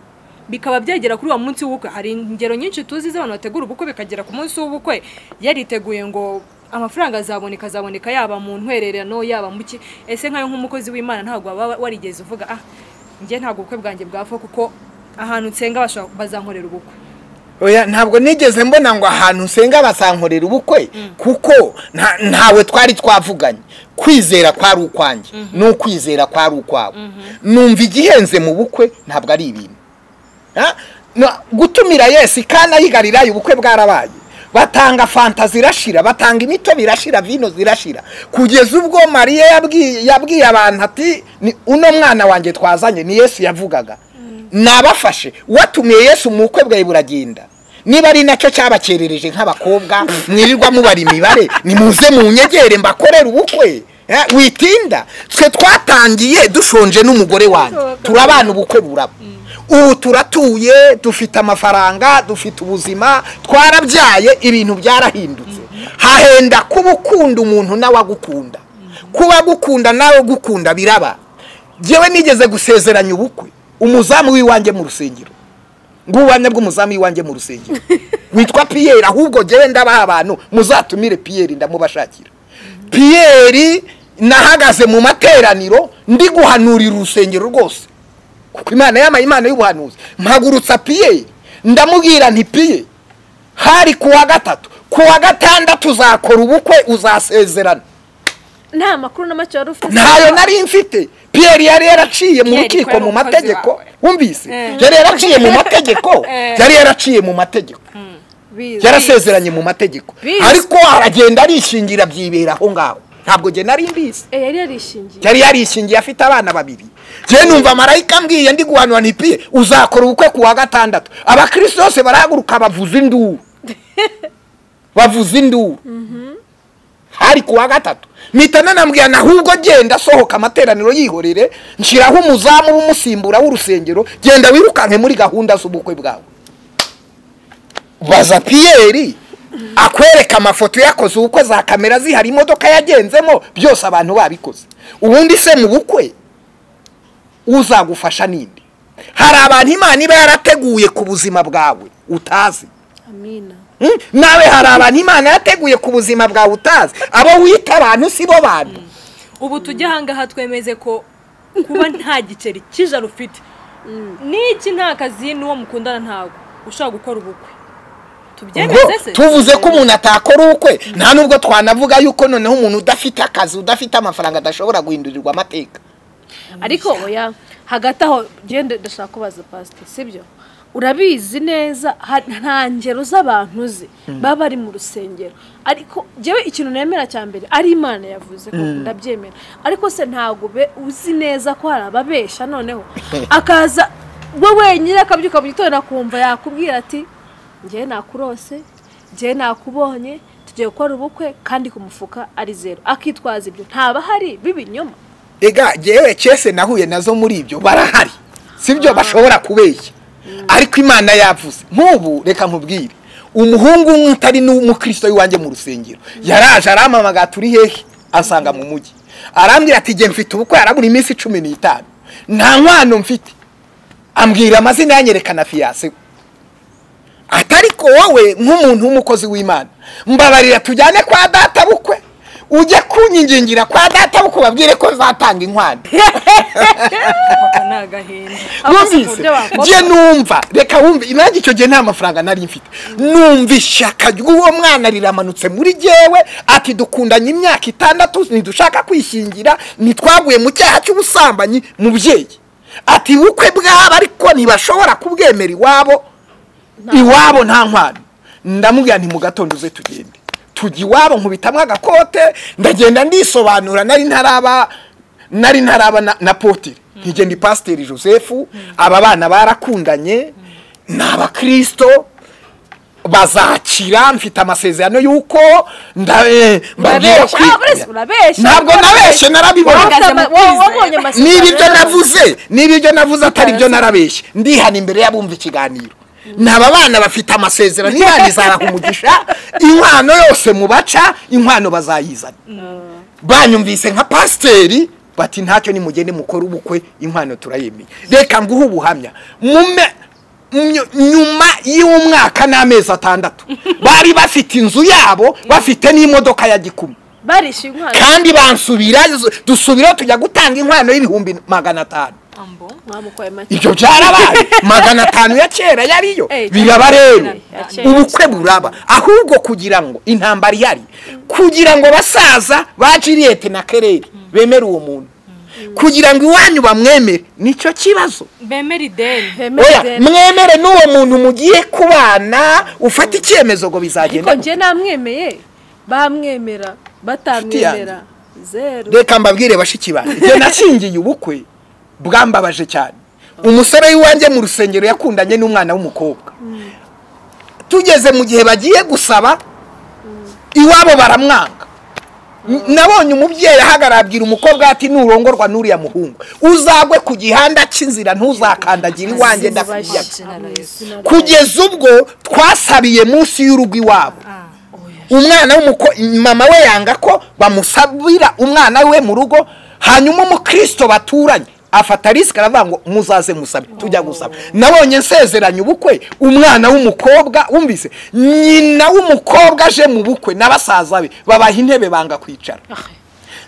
bikaba byagera kuri wa munsi w'ubukwe. Hari ingero nyinshi tuzi z'abantu bategura ubukwe, bikagera ku munsi w'ubukwe yariteguye ngo amafaranga azaboneka, azaboneka, yaba mu ntwererano, yaba mu ki. Ese nkayo nk'umukozi w'Imana ntabwo waba warigeze uvuga: "Ah, njye ntabwo ubukwe bwanjye bwapfa kuko ahantu nsenga bazankorera ubukwe"? Oya, ntabwo nigeze mbona ngo ahantu nsenga bazankorera ubukwe, kuko ntawe twari twavuganye. Kwizera kwari ukwanjye n'ukwizera kwari ukwawe. Numva igihenze mu bukwe ntabwo ari ibintu. Gutumira Yesu Kana y'i Galilaya, ubukwe bwarabaye, batanga fanta zirashira, batanga imitobe irashira, vino zirashira, kugeza ubwo Mariya yabwiye abantu ati: "Ni uno mwana wanjye twazanye." Ni Yesu yavugaga, nabafashe. Watumiye Yesu mu bukwe bwawe buragenda. Niba ari nacyo cyabakerereje nk'abakobwa mwirirwa mubara imibare, nimuze mu nyegere mbakorere ubukwe. Witinda, twe twatangiye dushonje n'umugore wanjye, turabana, ubukwe buraba. Ubu turatuye, dufite amafaranga, dufite ubuzima, twarabyaye, ibintu byarahindutse. Hahenda kuba ukunda umuntu nawe agukunda, kuba agukunda nawe gukunda biraba. Njyewe nigeze gusezeranya ubukwe umuzamu w'iwanjye mu rusengero. Ng'ubuhamya bw'umuzamu w'iwanjye mu rusengero witwa Pierre. Ahubwo njyewe ndabaha abantu, muzatumire Pierre, ndamubashakira. Pierre, nahagaze mu materaniro ndi guhanurira urusengero rwose, kuko Imana yamaye Imana y'ubuhanuzi. Mpagurutsa Pierre, ndamubwira nti: "Pierre," hari ku wa gatatu, "ku wa gatandatu uzakora ubukwe, uzasezerana." Nta makuru na make wari ufite? Ntayo nari mfite. Pierre yari yaraciye mu Pierre rukiko ko yari mu umukozi mategeko. wawe. Wumvise, yari yaraciye mu mategeko, yari yaraciye mu mategeko, Bizi. yarasezeranye mu mategeko. Bizi. Ariko aragenda arishingira, byibera aho ngaho, ntabwo njye nari mbizi. Yari yarishingiye? Yari yarishingiye, afite abana babiri. Njye numva marayika ambwiye ndi guhanura nti: "Piye, uzakora ubukwe ku wa gatandatu." Abakristo bose barahaguruka, bavuza induru, bavuza induru. Hari ku wa gatatu. Mpita nanambwira na ahubwo genda, sohoka amateraniro yihorere, nshyiraho umuzamu w'umusimbura w'urusengero, genda wirukanke muri gahunda z'ubukwe bwawe. Baza Pierre akwereka amafoto yakoze ubukwe, za kamera zihari, imodoka yagenzemo, byose abantu babikoze. Ubundi se mu bukwe uzagufasha ninde? Hari abantu Imana iba yarateguye ku buzima bwawe utazi. Amina. Nawe hari abantu Imana yateguye ku buzima bwawe utazi. Abo wita abantu si bo bantu. Ubu tujye ahangaha twemeze ko kuba nta giceri cy'ijana ufite n'iki, nta kazi, n'uwo mukundana, ntabwo ushobora gukora ubukwe. Ubwo Tubyemeze se? tuvuze ko umuntu atakora ubukwe, nta nubwo twanavuga yuko noneho umuntu udafite akazi, udafite amafaranga, adashobora guhindurirwa amateka. Ariko oya, hagati aho genda, ndashaka kubaza pasite, sibyo? Urabizi neza nta ngero z'abantu uzi baba bari mu rusengero. Ariko njyewe ikintu nemera cya mbere ari Imana yavuze ko ndabyemera. Ariko se ntabwo uzi neza ko hari ababesha, noneho akaza we wenyine akabyuka mu gitondo akumva yakubwira ati: "Njyewe nakurose, njyewe nakubonye, tugiye gukora ubukwe," kandi ku mufuka ari zero, akitwaza ibyo? Ntaba hari b'ibinyoma? Ega jewe case nahuye nazo muri ibyo, barahari, sibyo, bashobora kubeshya ariko Imana yavuze. Nk'ubu reka nkubwire, umuhungu umwe utari n'umukristo w'iwanjye mu rusengero yaraje arampamagara, turi hehe, asanga mu mujyi, arambwira ati: "Jye mfite ubukwe, harabura iminsi 15, nta nkwano mfite." Ambwira amazina, yanyerekana fiancé we. Ati Atari ko wowe nk'umuntu w'umukozi w'Imana, mbabarira tujyane kwa data bukwe, ujye kunyingingira kwa data bukwe babwire ko zatanga inkwano. Wumvise je numva, reka wumve nanjye icyo gihe nta mafaranga nari mfite, numva ishyaka ry'uwo mwana riramanutse muri jewe, ati dukundanye imyaka 6 ntidushaka kwishingira, ntitwaguye mu cyaha cy'ubusambanyi mubyeyi. Ati ubukwe bwaba ariko ntibashobora kubwemera iwabo, iwabo nta nkwano. Ndamubwira nti mu gatondo uze tugende. Tujya iwabo nkubitamwe agakote, ndagenda ndisobanura, nari ntaraba na potire. Nkige ndi Pasiteri Joseph, aba bana barakundanye, ni abakristo bazakira, mfite amasezerano yuko mbabwira ntabwo nabeshye, narabibonye. Niba ibyo navuze, niba ibyo navuze atari byo narabeshye, ndihana imbere y'abumva ikiganiro. Naba bana bafite amasezerano, Imana izaraha umugisha, inkwano yose mubaca, inkwano bazayizana. Banyumvise nka pasiteri bati ntacyo nimugende mukora ubukwe, inkwano turayemeye. Reka nguhe ubuhamya. Nyuma y'umwaka n'amezi 6 bari bafite inzu yabo, bafite n'imodoka ya gikumi, barishyuye inkwano, kandi bansubira dusubira tujya gutanga inkwano y'ibihumbi 500. Ibyo byarabaye 500 ya kera yariyo. Biraba rero ubukwe buraba, ahubwo kugira ngo intambara ihari, kugira ngo basaza ba Juliet na Kerere bemere uwo muntu, kugira ngo iwanyu bamwemere, nicyo kibazo. Bemere ideni, mwemere n'uwo muntu mugiye kubana, ufata icyemezo ngo bizagenda. Ariko nje namwemeye, bamwemera batamwemera zero. Reka mbabwire bashiki banjye, nje nashingiye ubukwe bwambabaje cyane. Umusore w'iwanjye mu rusengero yakundanye n'umwana w'umukobwa. Tugeze mu gihe bagiye gusaba, iwabo baramwanga. Nabonye umubyeyi ahagarara abwira umukobwa ati nurongorwa n'uriya muhungu uzagwe ku gihanda cy'inzira, ntuzakandagira iwanjye ndakujya. Kugeza ubwo twasabiye munsi y'urugo iwabo. Umwana w'umukobwa mama we yanga ko bamusabira umwana we mu rugo, hanyuma umukristo baturanye afata risk aravuga ngo muzaze musabe, tujya gusaba. Nabonye nsezeranye ubukwe umwana w'umukobwa, wumvise nyina w'umukobwa aje mu bukwe n'abasaza be babaha intebe banga kwicara.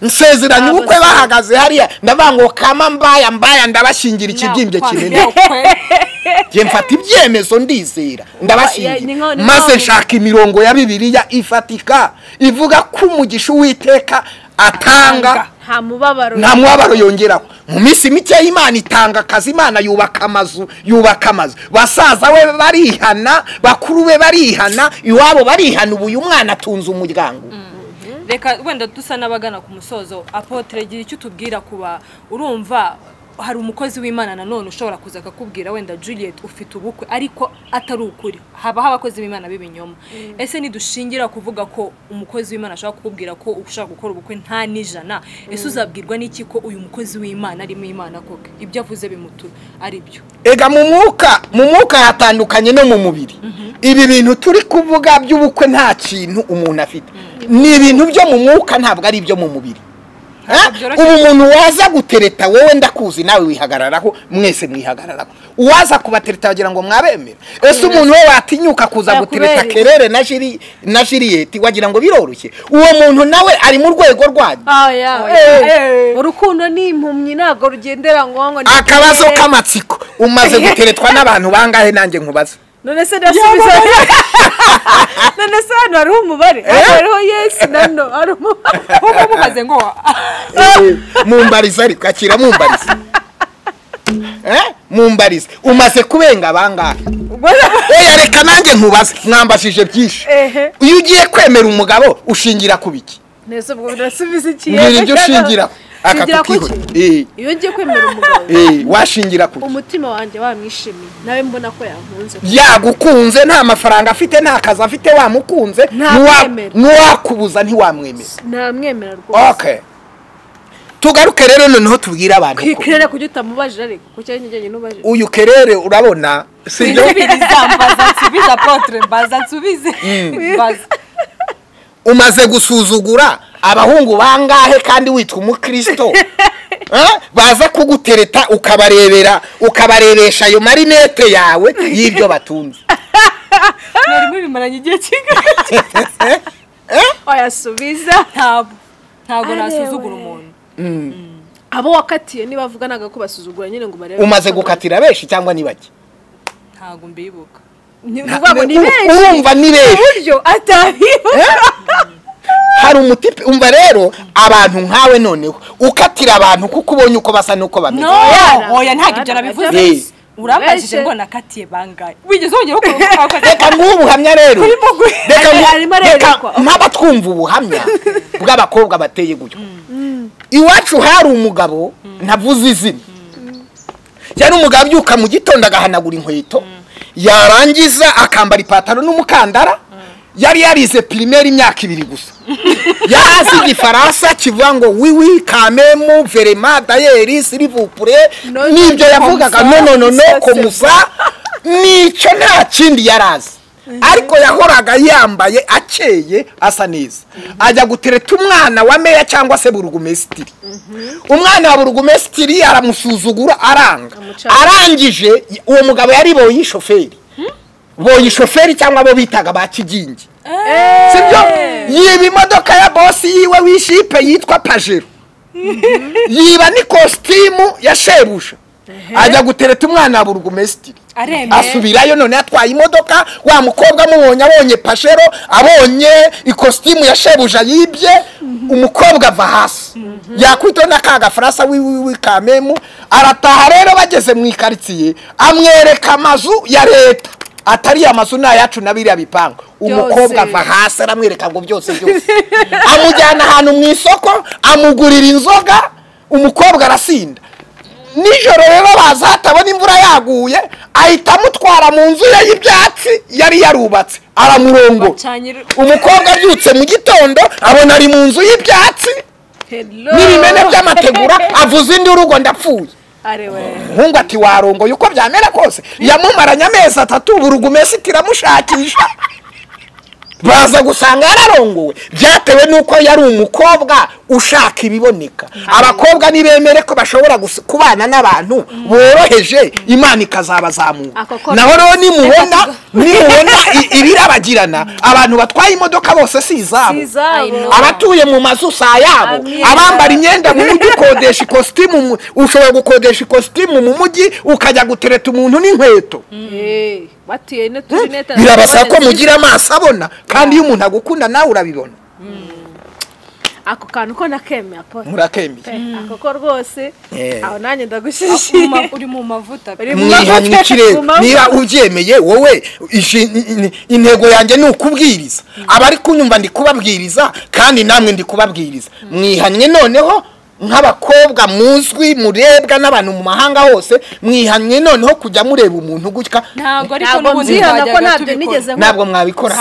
Nsezeranye ubukwe bahagaze hariya, ndavuga ngo kama mbaya mbaya ndabashingira ikibyimbye kinini. Nge mfata ibyemezo ndizera ndabashingira, maze nshaka imirongo ya Bibiliya ifatika ivuga ko umugisha Uwiteka atanga nta mubabaro yongeraho. Mu minsi mike Imana itanga akazi, Imana yubaka amazu, yubaka amazu. Basaza we barihana, bakuru be barihana, iwabo barihana, ubu uyu mwana atunze umuryango. Reka wenda dusa n'abagana ku musozo, Apotre gira icyo tubwira kuba urumva hari umukozi w'Imana nanone ushobora kuza akakubwira wenda Juliet ufite ubukwe ariko atari ukuri, haba abakozi b'Imana b'ibinyoma. Ese nidushingira kuvuga ko umukozi w'Imana ashobora kukubwira ko ushaka gukora ubukwe nta n'ijana, ese uzabwirwa n'iki ko uyu mukozi w'Imana arimo Imana koko ibyo avuze bimutura ari byo? Ega mu mwuka hatandukanye no mu mubiri. Ibi bintu turi kuvuga by'ubukwe nta kintu umuntu afite, ni ibintu byo mu mwuka, ntabwo ari ibyo mu mubiri. Ubu umuntu waza gutereta wowe ndakuzi nawe wihagararaho, mwese mwihagararaho. Uwaza kubatereta wagira ngo mwabemera. Ese umuntu we watinyuka kuza gutereta Kerere na Juliet wagira ngo biroroshye? Uwo muntu nawe ari mu rwego rwanyu. Urukundo ni impumyi ntabwo rugendera ngo ngo. Akabazo k'amatsiko, umaze guteretwa n'abantu bangahe? Nanjye nkubaza. None se ndasubiza. None se hano hariho umubare, hariho yes na no, hari umubare. Ubu mubaze ngo mumbariza, ariko akira mumbariza. Mumbariza umaze kubenga bangahe? Oya reka nanjye nkubaze, mwambashije byinshi. Iyo ugiye kwemera umugabo ushingira ku biki? Nese ubwo ndasubiza iki? Mbwira ibyo ushingira. Akakukihora. Iyo ngiye kwemera umugabo washingira ku umutima wanjye wamwishimiye, nawe mbona ko yankunze. Yagukunze nta mafaranga afite, nta kazi afite, wamukunze, nuwakubuza ntiwamwemera. Namwemera rwose. Okay. Tugaruke rero noneho tubwira abantu ko Kerere kujya utamubajije, ariko kuki ari njye n'ubajije uyu Kerere urabona sibyo? Mbaza nsubize Apotre, mbaza nsubize. Mbaza. Umaze gusuzugura abahungu bangahe kandi witwa umukristo? Baza kugutereta ukabarebera, ukabarebesha ayo marinete yawe y'ibyo batunze. Mwari mubimaranye igihe kingana. Oya subiza. Ntabwo nasuzugura umuntu. Abo wakatiye nibavuganaga ko basuzugura nyine ngo barebe. Umaze gukatira benshi cyangwa ni bake? Ntabwo mbibuka. Ni uvuga ngo ni benshi. Urumva ni benshi. Uburyo atabibuka. Hari umutipe umva rero abantu nkawe noneho ukatira abantu kuko ubonye uko basa nuko bameze. No, oya ntabwo ibyo nabivuze. Urambajije ngo nakatiye bangaye. Wigeze wongera ukora reka nguhe ubuhamya rero. Reka mpaba twumva ubuhamya bw'abakobwa bateye gutyo. Iwacu hari umugabo ntavuze izina. Yari umugabo abyuka mu gitondo agahanagura inkweto, yarangiza akambara ipataro n'umukandara. Yari yarize primaire imyaka 2 gusa. Yarazi igifaransa kivuga ngo oui oui quand même vraiment d'ailleurs s'il vous plaît nibyo yavugaga no no no no komusa nico nta kindi yarazi. Ariko yahoraga yambaye akeye asa neza. Ajya gutereta umwana wa meya cyangwa se burugumesitiri. Umwana wa burugumesitiri aramusuzugura aranga. Arangije uwo mugabo yari boyi shoferi. Boyi shoferi cyangwa bo bitaga ba kigingi. Sibyo? Yiba imodoka ya boss yiwe wishipe yitwa Pajero. Yiba ni costume ya shebusha. Ajya gutereta umwana wa burugumesitiri. Asubirayo none atwaye imodoka wa mukobwa mubonye abonye Pajero abonye ikositimu ya shebuja yibye umukobwa ava hasi yakwito na kaga Faransa wiwi kamemu arataha rero bageze mu ikaritsiye amwereka amazu ya leta atari amazu nayacu nabiriya bipango umukobwa ava hasi aramwereka ngo byose byose amujyana ahantu mu isoko amugurira inzoga umukobwa arasinda. Nijoro rero baza atabona imvura yaguye ahita amutwara mu nzu ye y'ibyatsi yari yarubatse aramurongo. Umukobwa abyutse mu gitondo abona ari mu nzu y'ibyatsi n'ibimene by'amategura avuza indi urugo ndapfuye. Umuhungu ati warongoye uko byamera kose. Yamumaranye amezi 3 burugumesitiri amushakisha. Baza gusanga yararongowe byatewe nuko yari umukobwa ushaka ibiboneka. Abakobwa nibemere ko bashobora kubana n'abantu boroheje Imana ikazabazamura. Naho rero nimubona ibirabagirana abantu batwaye imodoka bose si izabo, abatuye mu mazu sa yabo, abambara imyenda mu mujyi ukodesha ikositimu, ushobora gukodesha ikositimu mu mujyi ukajya gutereta umuntu n'inkweto. Birabasaba ko mugira amaso abona kandi iyo umuntu agukunda nawe urabibona. Ako kantu ko nakemeye apo. Murakemeye. Ako ko rwose aho nanjye ndagushishiye. Uri mu mavuta. Niba ubyemeye wowe intego yanjye ni ukubwiriza. Abari kunyumva ndi kubabwiriza kandi namwe ndi kubabwiriza. Mwihannye noneho nk'abakobwa muzwi murebwa n'abantu mu mahanga hose mwihannye noneho kujya mureba umuntu gutya. Ntabwo ariko n'ubundi ko ntabyo nigeze ntabwo mwabikora.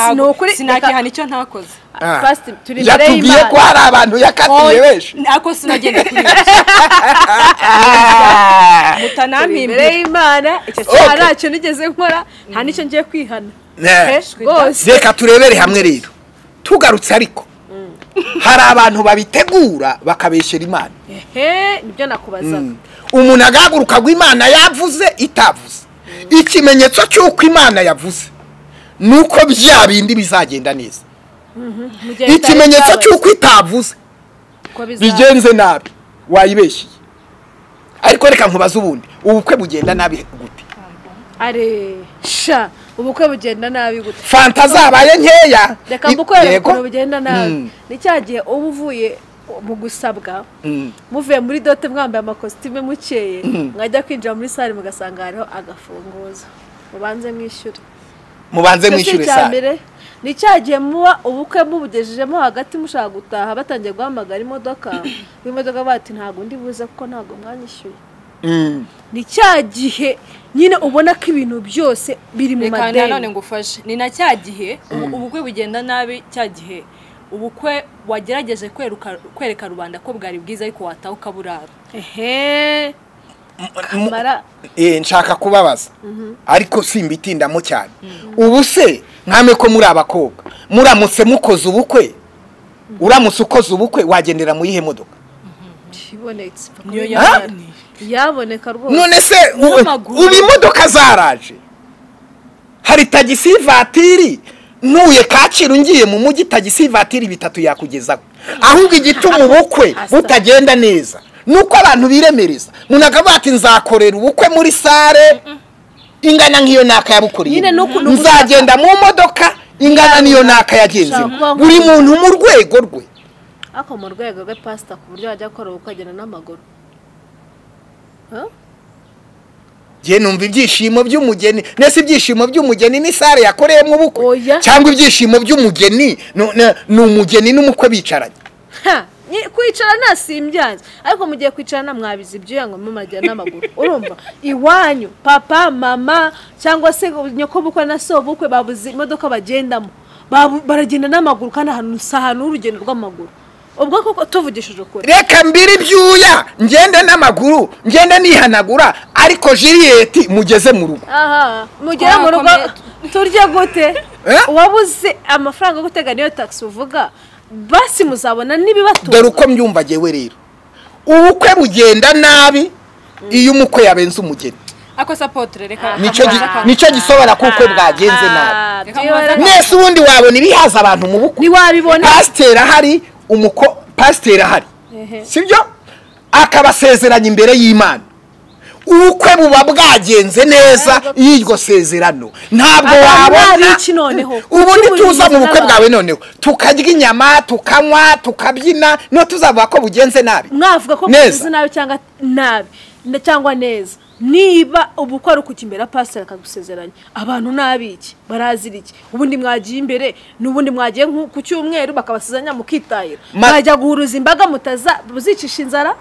Sinakihana icyo ntakoze. Yatubwiye ko hari abantu yakatiye benshi. Ako sinagenda kuri mutanampi imbere y'Imana icyo cyaha ntacyo nigeze nkora nta nicyo ngiye kwihana. Reka turebere hamwe rero tugarutse ariko hari abantu babitegura bakabeshyera Imana. Nibyo nakubazaga. Umuntu agahaguruka ngo Imana yavuze itavuze. Ikimenyetso cy'uko Imana yavuze nuko bya bindi bizagenda neza. Ikimenyetso cy'uko itavuze bigenze nabi wayibeshiye. Ariko reka nkubaze ubundi ubukwe bugenda nabi gute? Are sha ubukwe bugenda nabi gute? Fanta zabaye nkeya. Reka mbukwereke ukuntu bugenda nabi. Ni cya gihe uba uvuye mu gusabwa muvuye muri dote mwambaye amakositime mukeye mwajya kwinjira muri sale mugasanga hariho agafunguzo mubanze mwishyure. Mubanze mwishyure sale. Ni cya gihe muba ubukwe mubugejejemo hagati mushaka gutaha batangiye guhamagara imodoka imodoka bati ntago ndi buze kuko ntago mwanyishyuye. Ni cya gihe nyine ubona ko ibintu byose biri mu madeni. Reka nanone ngufashe. Ni na cya gihe ubukwe bugenda nabi cya gihe ubukwe wagerageje kwereka rubanda ko bwari bwiza ariko wataha ukaburara. Nshaka kubabaza ariko simbitindamo cyane. Ubu se nkame ko muri abakobwa muramutse mukoze ubukwe uramutse ukoze ubukwe wagendera mu yihe modoka? Yaboneka rwose. None se ubu imodoka zaraje. Hari tagisi vatiri ntuye Kacyiru ngiye mu mujyi, tagisi vatiri 3 yakugezaho. Ahubwo igituma ubukwe butagenda neza nuko abantu biremereza. Umuntu akavuga ati nzakorera ubukwe muri sare ingana nk'iyo naka yabukoreye, nzagenda mu modoka ingana niyo naka yagenzemo. Buri muntu mu rwego rwe. Ako mu rwego rwe pastor, ku buryo wajya akora ubukwe agenda n'amaguru. Jye numva ibyishimo by'umugeni. Nese ibyishimo by'umugeni ni sare yakoreyemo ubukwe, cyangwa ibyishimo by'umugeni ni umugeni n'umukwe bicaranye? Kwicarana simbyanze, ariko mugiye kwicarana mwabizi ibyuya ngo mumajya n'amaguru. Urumva iwanyu papa mama cyangwa se nyoko bukwe na so bukwe babuze imodoka bagendamo, baragenda n'amaguru, kandi ahantu sahanu urugendo rw'amaguru. Ubwo koko tuvugishije ukuri, reka mbiri ibyuya ngende n'amaguru, ngende nihanagura, ariko Juliet mugeze mu rugo. Aha, mugere mu rugo turye gute? Wabuze amafaranga yo gutega niyo taxi uvuga, basi muzabona nibibatunga. Dore uko mbyumva jewe rero, ubukwe bugenda nabi iyo umukwe yabenze umugeni. Ako sapotre reka nicyo gisobora kuko bwagenze nabi. Mwese ubundi wabona ibihaza abantu mu bukwe, ni wabibona. Pasiteri ahari, umuko pasiteri ahari, sibyo? Akabasezeranya imbere y'Imana, ubukwe buba bwagenze neza y'iryo sezerano. Ntabwo wabona ubundi tuza mu bukwe bwawe noneho tukarya inyama, tukanywa, tukabyina, no tuzavuga ko bugenze nabi. Mwavuga ko bugenze nabi cyangwa nabi cyangwa neza. Niba ubukwe ari ukujya imbere pasiteri akagusezeranya, abantu nabiki barazira iki? Ubundi mwagiye imbere, n'ubundi mwagiye ku cyumweru bakabasezeranya mukitahira. Mwajya guhuruza imbaga mutaza muzicisha inzara,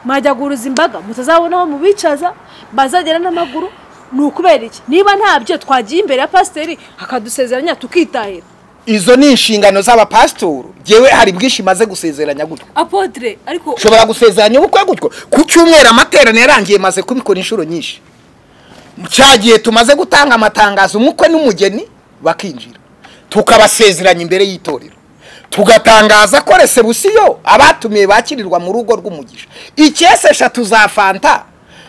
mwajya guhuruza imbaga mutazabona aho mubicaza, bazagera n'amaguru. Ni ukubera iki? Niba ntabyo twagiye imbere ya pasiteri akadusezeranya tukitahira. Izo ni inshingano z'abapasitori. Jewe hari bwinshi maze gusezeranya gutyo. Apotre, ariko ushobora gusezeranya ubukwe gutyo ku cyumweru amateraniro yarangiye, maze kubikora inshuro nyinshi. Cyagiye tumaze gutanga amatangazo, umukwe n'umugeni bakinjira, tukabasezeranya imbere y'itorero, tugatangaza ko resebusiyo abatumiye bakirirwa mu rugo rw'umugisha. Ikese 3 za fanta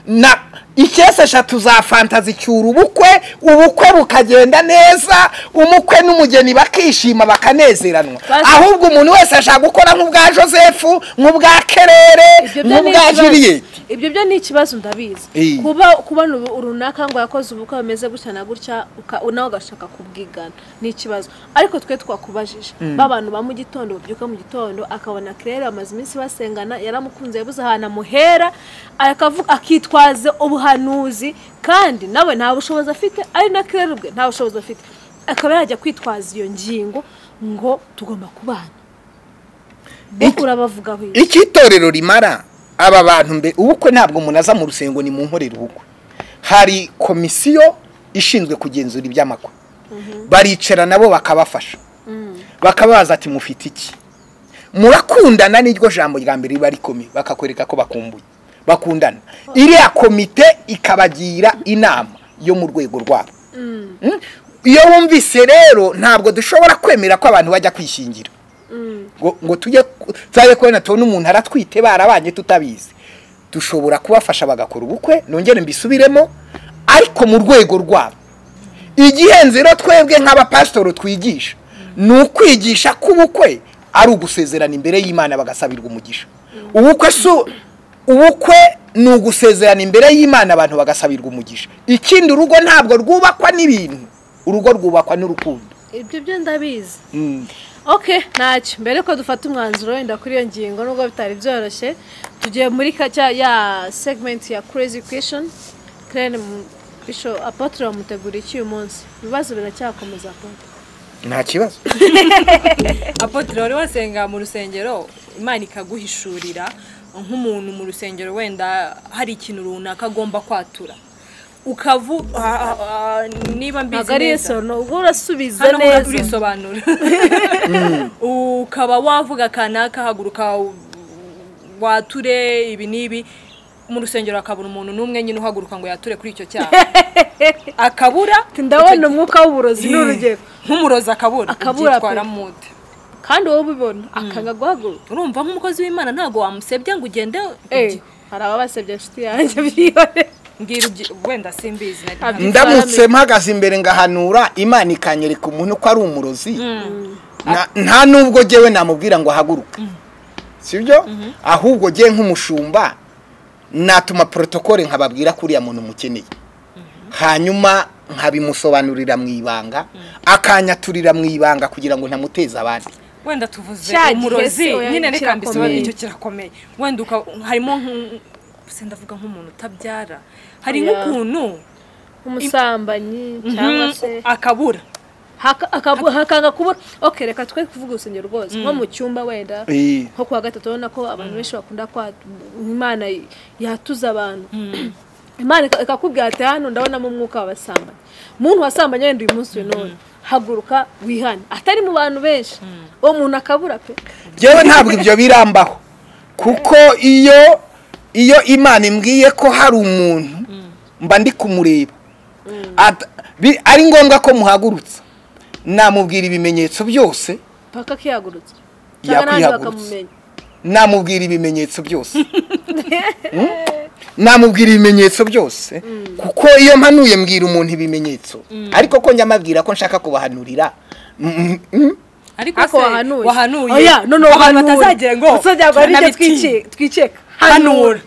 na ikese 3 za fanta zicyura ubukwe, ubukwe bukagenda neza, umukwe n'umugeni bakishima bakanezeranwa. Ahubwo umuntu wese ashaka gukora nk'ubwa Joseph, nk'ubwa Kerere, nk'ubwa Juliet. Ibyo byo ni ikibazo ndabizi. Kuba runaka ngo yakoze ubukwe bameze gutya na gutya, nawe ugashaka kubwigana ni ikibazo. Ariko twe twakubajije babantu ba mu gitondo babyuka mu gitondo akabona Kerere amaze iminsi basengana, yaramukunze, yabuze ahantu amuhera, akavuga akitwaza ubuhanuzi, kandi nawe nta bushobozi afite, ari na Kerere ubwe nta bushobozi afite, akaba yajya kwitwaza iyo ngingo ngo tugomba kubana. Urabavugaho iki itorero rimara aba bantu mbe ubukwe? Ntabwo umuntu aza mu rusengo ni mu nkorera ubukwe. Hari komisiyo ishinzwe kugenzura iby'amakwe, baricara nabo bakabafasha, bakabaza ati mufite iki, murakundana? Niryo jambo rya mbere riba rikomeye, bakakwereka ko bakumbuye, bakundana. Iriya komite ikabagira inama yo mu rwego rwabo. Iyo wumvise rero, ntabwo dushobora kwemera ko abantu bajya kwishingira ngo tujye kubona tubone umuntu aratwite barabanye tutabizi. Dushobora kubafasha bagakora ubukwe, nongere mbisubiremo, ariko mu rwego rwabo. Igihenze rero twebwe nk'abapasitori twigisha ni ukwigisha ko ubukwe ari ugusezerana imbere y'Imana bagasabirwa umugisha. Ubukwe si ubukwe ni ugusezerana imbere y'Imana abantu bagasabirwa umugisha. Ikindi, urugo ntabwo rwubakwa n'ibintu, urugo rwubakwa n'urukundo. Ibyo byo ndabizi. Okay, ntacyo. Mbere ko dufata umwanzuro wenda kuri iyo ngingo, nubwo bitari byoroshye, tugiye muri kacya ya segment ya crazy question. Claire Bishop Apotre bamutegura iki uyu munsi? Ibibazo biracyakomeza Apotre. Nta kibazo. Apotre, wari wasenga mu rusengero Imana ikaguhishurira nk'umuntu mu rusengero wenda hari ikintu runaka agomba kwatura, ukavu niba mbizi neza ubwo urasubiza neza, urisobanura, ukaba wavuga kanaka haguruka wature ibi n'ibi mu rusengero, akabura umuntu n'umwe nyine uhaguruka ngo yature kuri icyo cyaha, akabura. Ndabona umwuka w'uburozi n'urugero nk'umurozi akabura, akitwara mute kandi wowe ubibona akanga guhaguruka. Urumva nk'umukozi w'Imana ntago wamusebya ngo ugende. Hari ababasebya inshuti yanjye byihore. Mbwira wenda simbizi ndamutse mpagaze imbere ngahanura Imana ikanyereka umuntu ko ari umurozi nta nubwo jewe namubwira ngo ahaguruke sibyo ahubwo je nk'umushumba natuma protocole nkababwira kuriya muntu mukeneye hanyuma nkabimusobanurira mu ibanga akanyaturira mu ibanga kugira ngo ntamuteze abandi wenda tuvuze umurozi nyine reka mbisobanure icyo kirakomeye wenda harimo se ndavuga nk'umuntu utabyara hari nk'ukuntu umusambanyi cyangwa se akabura hakanga kubura okay reka twe kuvuga urusengero rwose nko mu cyumba wenda nko kuwa gatatu ubona ko abantu benshi bakunda kwa Imana yatuza abantu Imana ikakubwira ati hano ndabonamo umwuka w'abasambanyi umuntu wasambanye wenda uyu munsi none haguruka wihane atari mu bantu benshi uwo muntu akabura pe jewe ntabwo ibyo birambaho kuko iyo Imana imbwiye ko hari umuntu mba ndi kumureba ari ngombwa ko muhagurutsa namubwira ibimenyetso byose paka kihagurutsa cyangwa namubwira ibimenyetso byose namubwira ibimenyetso byose kuko iyo mpanuye mbwira umuntu ibimenyetso ariko ko njya mabwira ko nshaka kubahanurira ariko se wahanuye oya no abantu batazagira ngo twiceka hanura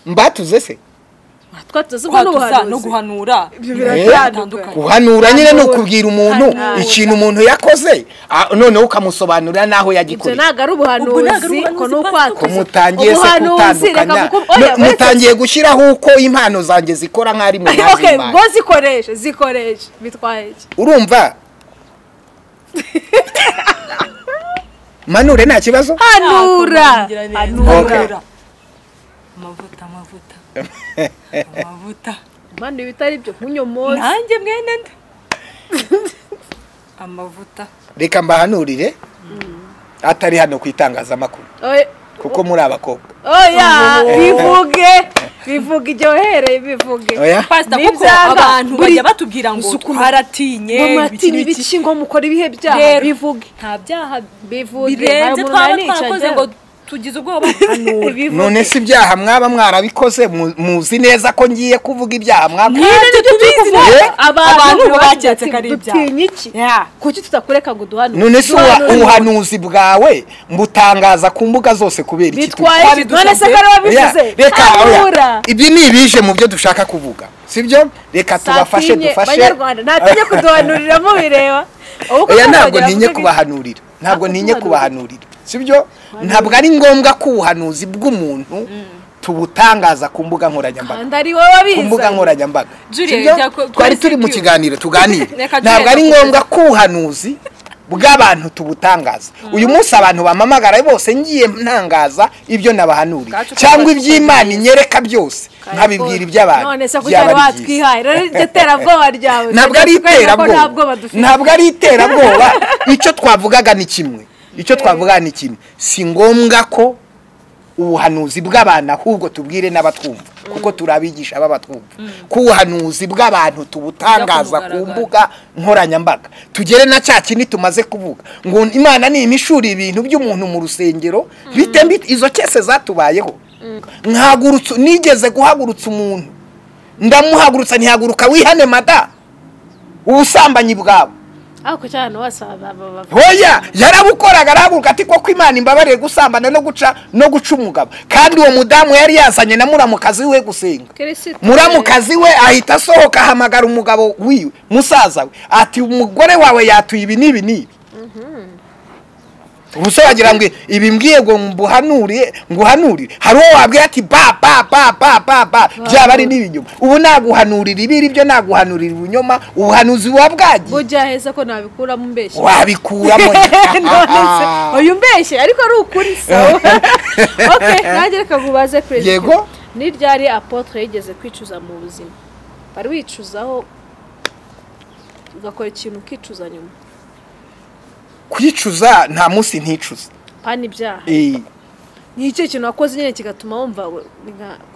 mbatuze se twatuze no guhanura guhanura nyine no kubwira umuntu ikintu umuntu yakoze noneho ukamusobanurira naho yagikoreye ntabwo ari ubuhanuzi ko ko mutangiye se gutandukanya mutangiye gushyiraho uko impano zanjye zikora nk'ari mu okay ngo zikoreshe zikoreshe bitwaye iki urumva manure nta kibazo hanura hanura amavuta amavuta amavuta mani bitari byo nkunyomoza nanjye mwene nde amavuta reka mbahanurire atari hano ku itangazamakuru kuko muri abakobwa oya bivuge bivuge iryohereye bivuge pastor kuko abantu bajya batubwira ngo twaratinye ngo ibiki ngo mukora ibihe byaha bivuge nta byaha bivuge birenze twaba twarakoze ngo tugize ubwoba none si ibyaha mwaba mwarabikoze muzi neza ko ngiye kuvuga ibyaha mwakoze abantu baketse ko ari ibyaha dutinya iki kuki tutakureka ngo duhanure none si ubuhanuzi bwawe mbutangaza ku mbuga zose kubera iki bitwaye none se ko ari wabivuze reka ibyo ni ibije mu byo dushaka kuvuga sibyo reka tubafashe dufashe banyarwanda ntatinye kuduhanurira mubireba oya ntabwo ntinye kubahanurira ntabwo ntinye kubahanurira sibyo ntabwo ari ngombwa ko ubuhanuzi bw'umuntu tubutangaza ku mbuga nkoranyambaga ku mbuga nkoranyambaga twari turi mu kiganiro tuganire ntabwo ari ngombwa ko ubuhanuzi bw'abantu tubutangaza uyu munsi abantu bamamagara bose ngiye ntangaza ibyo nabahanuriye cyangwa iby'Imana inyereka byose nkabibwira iby'abantu byaba ari byiza ntabwo ari iterabwoba ntabwo ari iterabwoba icyo twavugaga ni kimwe icyo twavuga ni kimwe si ngombwa ko ubuhanuzi bw'abantu ahubwo tubwire n'abatwumva kuko turabigisha b'abatwumva ko ubuhanuzi bw'abantu tubutangaza ku mbuga nkoranyambaga tugere na cya kindi tumaze kuvuga ngo Imana ni imishuri ibintu by'umuntu mu rusengero bite izo kese zatubayeho nkagurutse nigeze guhagurutsa umuntu ndamuhagurutsa ntihaguruka wihane mada ubusambanyi bwawe ako cyane hoya yarabukoraga arahaguruka ati koko Imana imbabariye gusambana no guca umugabo kandi uwo mudamu yari yazanye na muramukazi we gusenga muramukazi we ahita asohoka ahamagara umugabo wiwe musaza we ati umugore wawe yatuye ibi n'ibi n'ibi ubuse wagira ngo ibi mbwiye ngo mbuhanurire nguhanurire hari uwo wabwira ati ba ba ba ba ba ba byaba ari n'ibinyoma ubu naguhanurira ibiri byo naguhanurira ibinyoma ubuhanuzi buba bwagiye bujya heza ko nabikuramo mbeshye wabikuramo uyu mbeshye ariko ari ukuri sawa okay nanjye reka nkubaze perezida yego ni ryari apotre yigeze kwicuza mu buzima bari wicuzaho ugakora ikintu ukicuza nyuma kwicuza nta munsi nticuza pani ibyaha ni icyo kintu wakoze nyine kigatuma wumva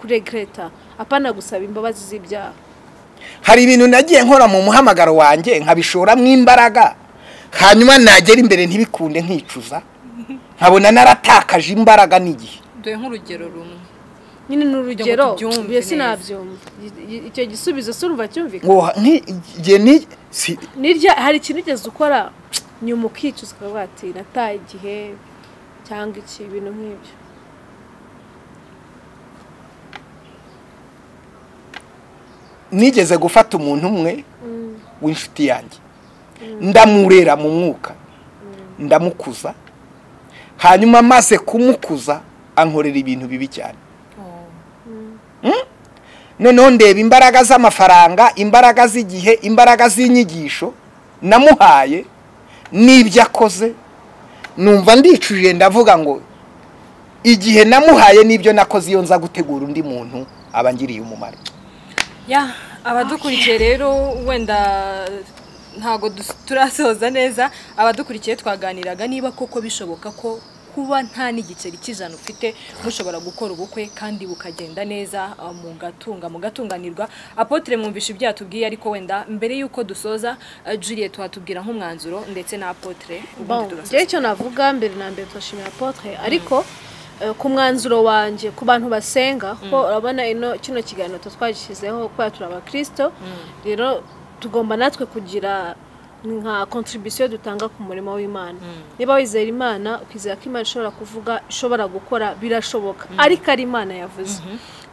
kuregreta apana gusaba imbabazi z'ibyaha hari ibintu nagiye nkora mu muhamagaro wanjye nkabishoramo imbaraga hanyuma nagera imbere ntibikunde nkicuza nkabona naratakaje imbaraga n'igihe Duhe nk'urugero rumwe nyine n'urugero byo sinabyumva icyo gisubizo surumva cyumvika ngo nki nirya hari ikintu ugeze ukora nyuma ukicuza ukavuga ati nataye igihe cyangwa iki ibintu nk'ibyo. Nigeze gufata umuntu umwe w'inshuti yanjye ndamurera mu mwuka ndamukuza, hanyuma maze kumukuza ankorera ibintu bibi cyane. Noneho ndeba imbaraga z'amafaranga, imbaraga z'igihe, imbaraga z'inyigisho namuhaye n'ibyo akoze, numva ndicujije ndavuga ngo igihe namuhaye n'ibyo nakoze iyo nza gutegura undi muntu abangiriye umumaro. Ya abadukurikiye rero wenda ntago turasoza neza, abadukurikiye twaganiraga niba koko bishoboka ko kuba nta n'igiceri cy'ijana ufite mushobora gukora ubukwe kandi bukagenda neza mugatunga mugatunganirwa. Apotre mwumvisha ibyo yatubwiye, ariko wenda mbere yuko dusoza Juliet watubwira nk'umwanzuro ndetse na Apotre. Bon, icyo navuga mbere na mbere twashimira Apotre, ariko ku mwanzuro wanje ku bantu basenga ko urabona ino kino kiganiro twagishyizeho ko turi abakristo, rero tugomba natwe kugira nka contribution dutanga ku murimo w'Imana. Niba wizera Imana ukizera ko Imana ishobora kuvuga ishobora gukora birashoboka, ariko ari Imana yavuze.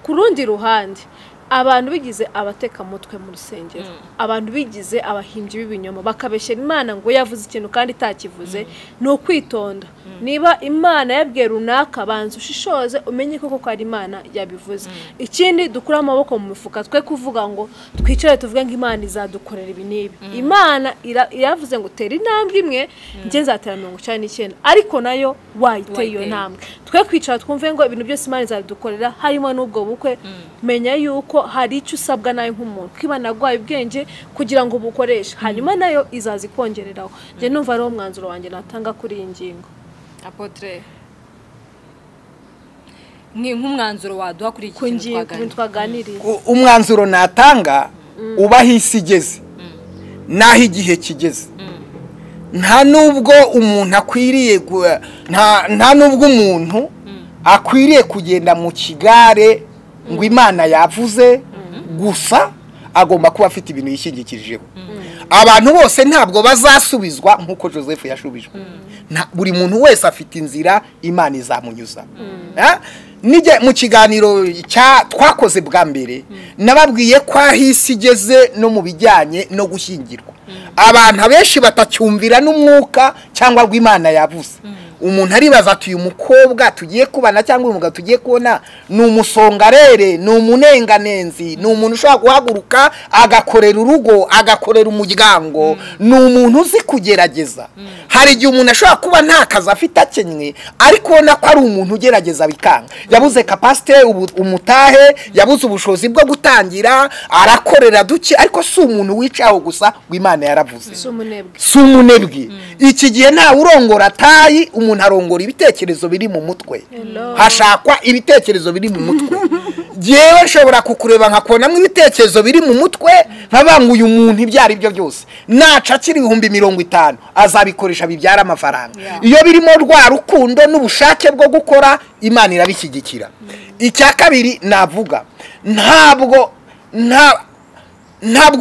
Ku rundi ruhande abantu bigize abateka mutwe mu rusengero, abantu bigize abahimbyi b'ibinyoma bakabeshyera Imana ngo yavuze ikintu kandi itakivuze, ni ukwitonda. Niba Imana yabwiye runaka banza ushishoze umenye koko ko ari Imana yabivuze. Ikindi dukura amaboko mu mifuka twe kuvuga ngo twicare tuvuge ngo Imana izadukorera ibi n'ibi. Imana iravuze ngo tera intambwe imwe njye nzatera 99, ariko nayo wayiteye iyo ntambwe. Twe kwicara twumve ngo ibintu byose Imana izadukorera harimo n'ubwo bukwe. Menya yuko hari icyo usabwa nayo nk'umuntu kwibana gwaye ubwenge kugira ngo ubukoreshe, hanyuma nayo izazi kongereraho. Nje numva ari umwanzuro wanjye natanga kuri iyi ngingo. Apotre, ni nk'umwanzuro waduha kuri iki kintu twaganiriye? Umwanzuro natanga ubaho isi igeze naho igihe kigeze, nta nubwo umuntu akwiriye nta nubwo umuntu akwiriye kugenda mu kigare ngo Imana yavuze gusa, agomba kuba afite ibintu yishingikirijeho. Abantu bose ntabwo bazasubizwa nkuko Joseph yashubijwe. Buri muntu wese afite inzira Imana izamunyuza. Nijye mu kiganiro cya twakoze bwa mbere nababwiye ko aho isi igeze no mu bijyanye no gushyingirwa abantu abenshi batacyumvira n'umwuka cyangwa ngo Imana yavuze. Umuntu aribaza ati uyu mukobwa tugiye kubana cyangwa uyu mugabo tugiye kubona ni umusongarere, ni umunenganenzi, ni umuntu ushobora guhaguruka agakorera urugo, agakorera umuryango, ni umuntu uzi kugerageza. Hari igihe umuntu ashobora kuba nta kazi afite akenywe, ariko ubona ko ari umuntu ugerageza bikanga. Yabuze capacity umutahe, yabuze ubushobozi bwo gutangira, arakorera duke, ariko si umuntu wicaho gusa ngo Imana yaravuze. Si umunebwe. Iki gihe nta urongora tayi, umuntu arongora ibitekerezo biri mu mutwe. Hashakwa ibitekerezo biri mu mutwe. Jewe nshobora kukureba nkakubonamo ibitekerezo biri mu mutwe, nkabanga uyu muntu ibyo ari byo byose nacakira 50,000 azabikoresha bibyara amafaranga. Iyo birimo rwa rukundo n'ubushake bwo gukora, Imana irabishyigikira. Icya kabiri navuga, ntabwo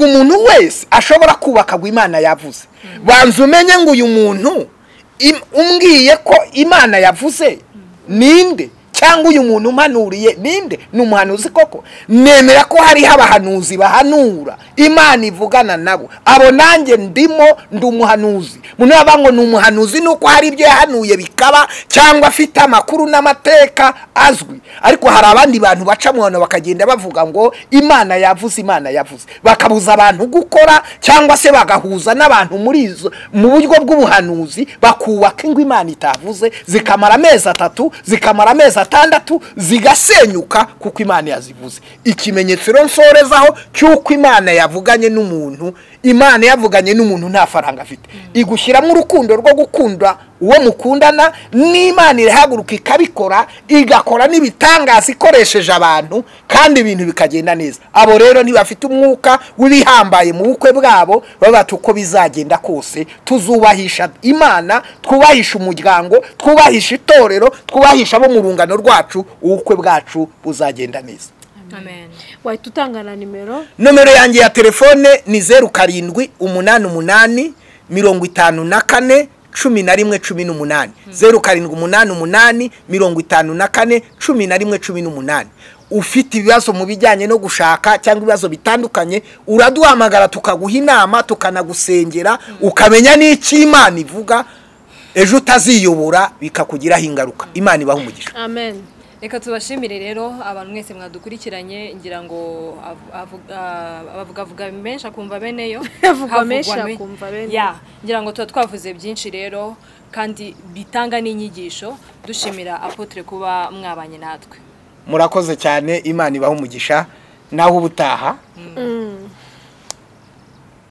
umuntu wese ashobora kubaka ngo Imana yavuze. Banza umenye ngo uyu muntu umbwiye ko Imana yavuze ninde, cyangwa uyu muntu umpanuriye ninde, ni umuhanuzi koko? Nemera ko hariho abahanuzi bahanura Imana ivugana nabo, abo nanjye ndimo ndi umuhanuzi. Umuntu yaba ngo ni umuhanuzi nuko hari ibyo yahanuye bikaba, cyangwa afite amakuru n'amateka azwi. Ariko hari abandi bantu baca mu bantu bakagenda bavuga ngo Imana yavuze, Imana yavuze, bakabuza abantu gukora cyangwa se bagahuza n'abantu muri izo mu buryo bw'ubuhanuzi, bakubaka ingo Imana itavuze, zikamara amezi 3, zikamara amezi 6, zigasenyuka kuko Imana yazivuze. Ikimenyetso rero nsorezaho cy'uko Imana yavuganye n'umuntu, Imana yavuganye n'umuntu nta faranga afite, igushyiramo urukundo rwo gukunda uwo mukundana, n'Imana irahaguruka ikabikora, igakora n'ibitangaza ikoresheje abantu, kandi ibintu bikagenda neza. Abo rero ntibafite umwuka w'ibihambaye mu bukwe bwabo, baba bati uko bizagenda kose tuzubahisha Imana, twubahisha umuryango, twubahisha itorero, twubahisha abo mu rungano rwacu, ubukwe bwacu buzagenda neza. Amen. Wahita utanga na nimero? Nomero yanjye ya telefone ni 07 88 54 11 18, 07 88 54 11 18. Ufite ibibazo mu bijyanye no gushaka cyangwa ibibazo bitandukanye, uraduhamagara tukaguha inama, tukanagusengera, ukamenya n'icyo Imana ivuga, ejo utaziyobora bikakugiraho ingaruka. Imana ibahe umugisha. Amen. Reka tubashimire rero abantu mwese mwadukurikiranye, ngira ngo abavuga menshi akumva beneyo, Avugwa menshi akumva beneyo. Ya, ngira ngo tuba twavuze byinshi rero kandi bitanga n'inyigisho. Dushimira Apotre kuba mwabanye natwe. Murakoze cyane, Imana ibahe umugisha. Naho ubutaha.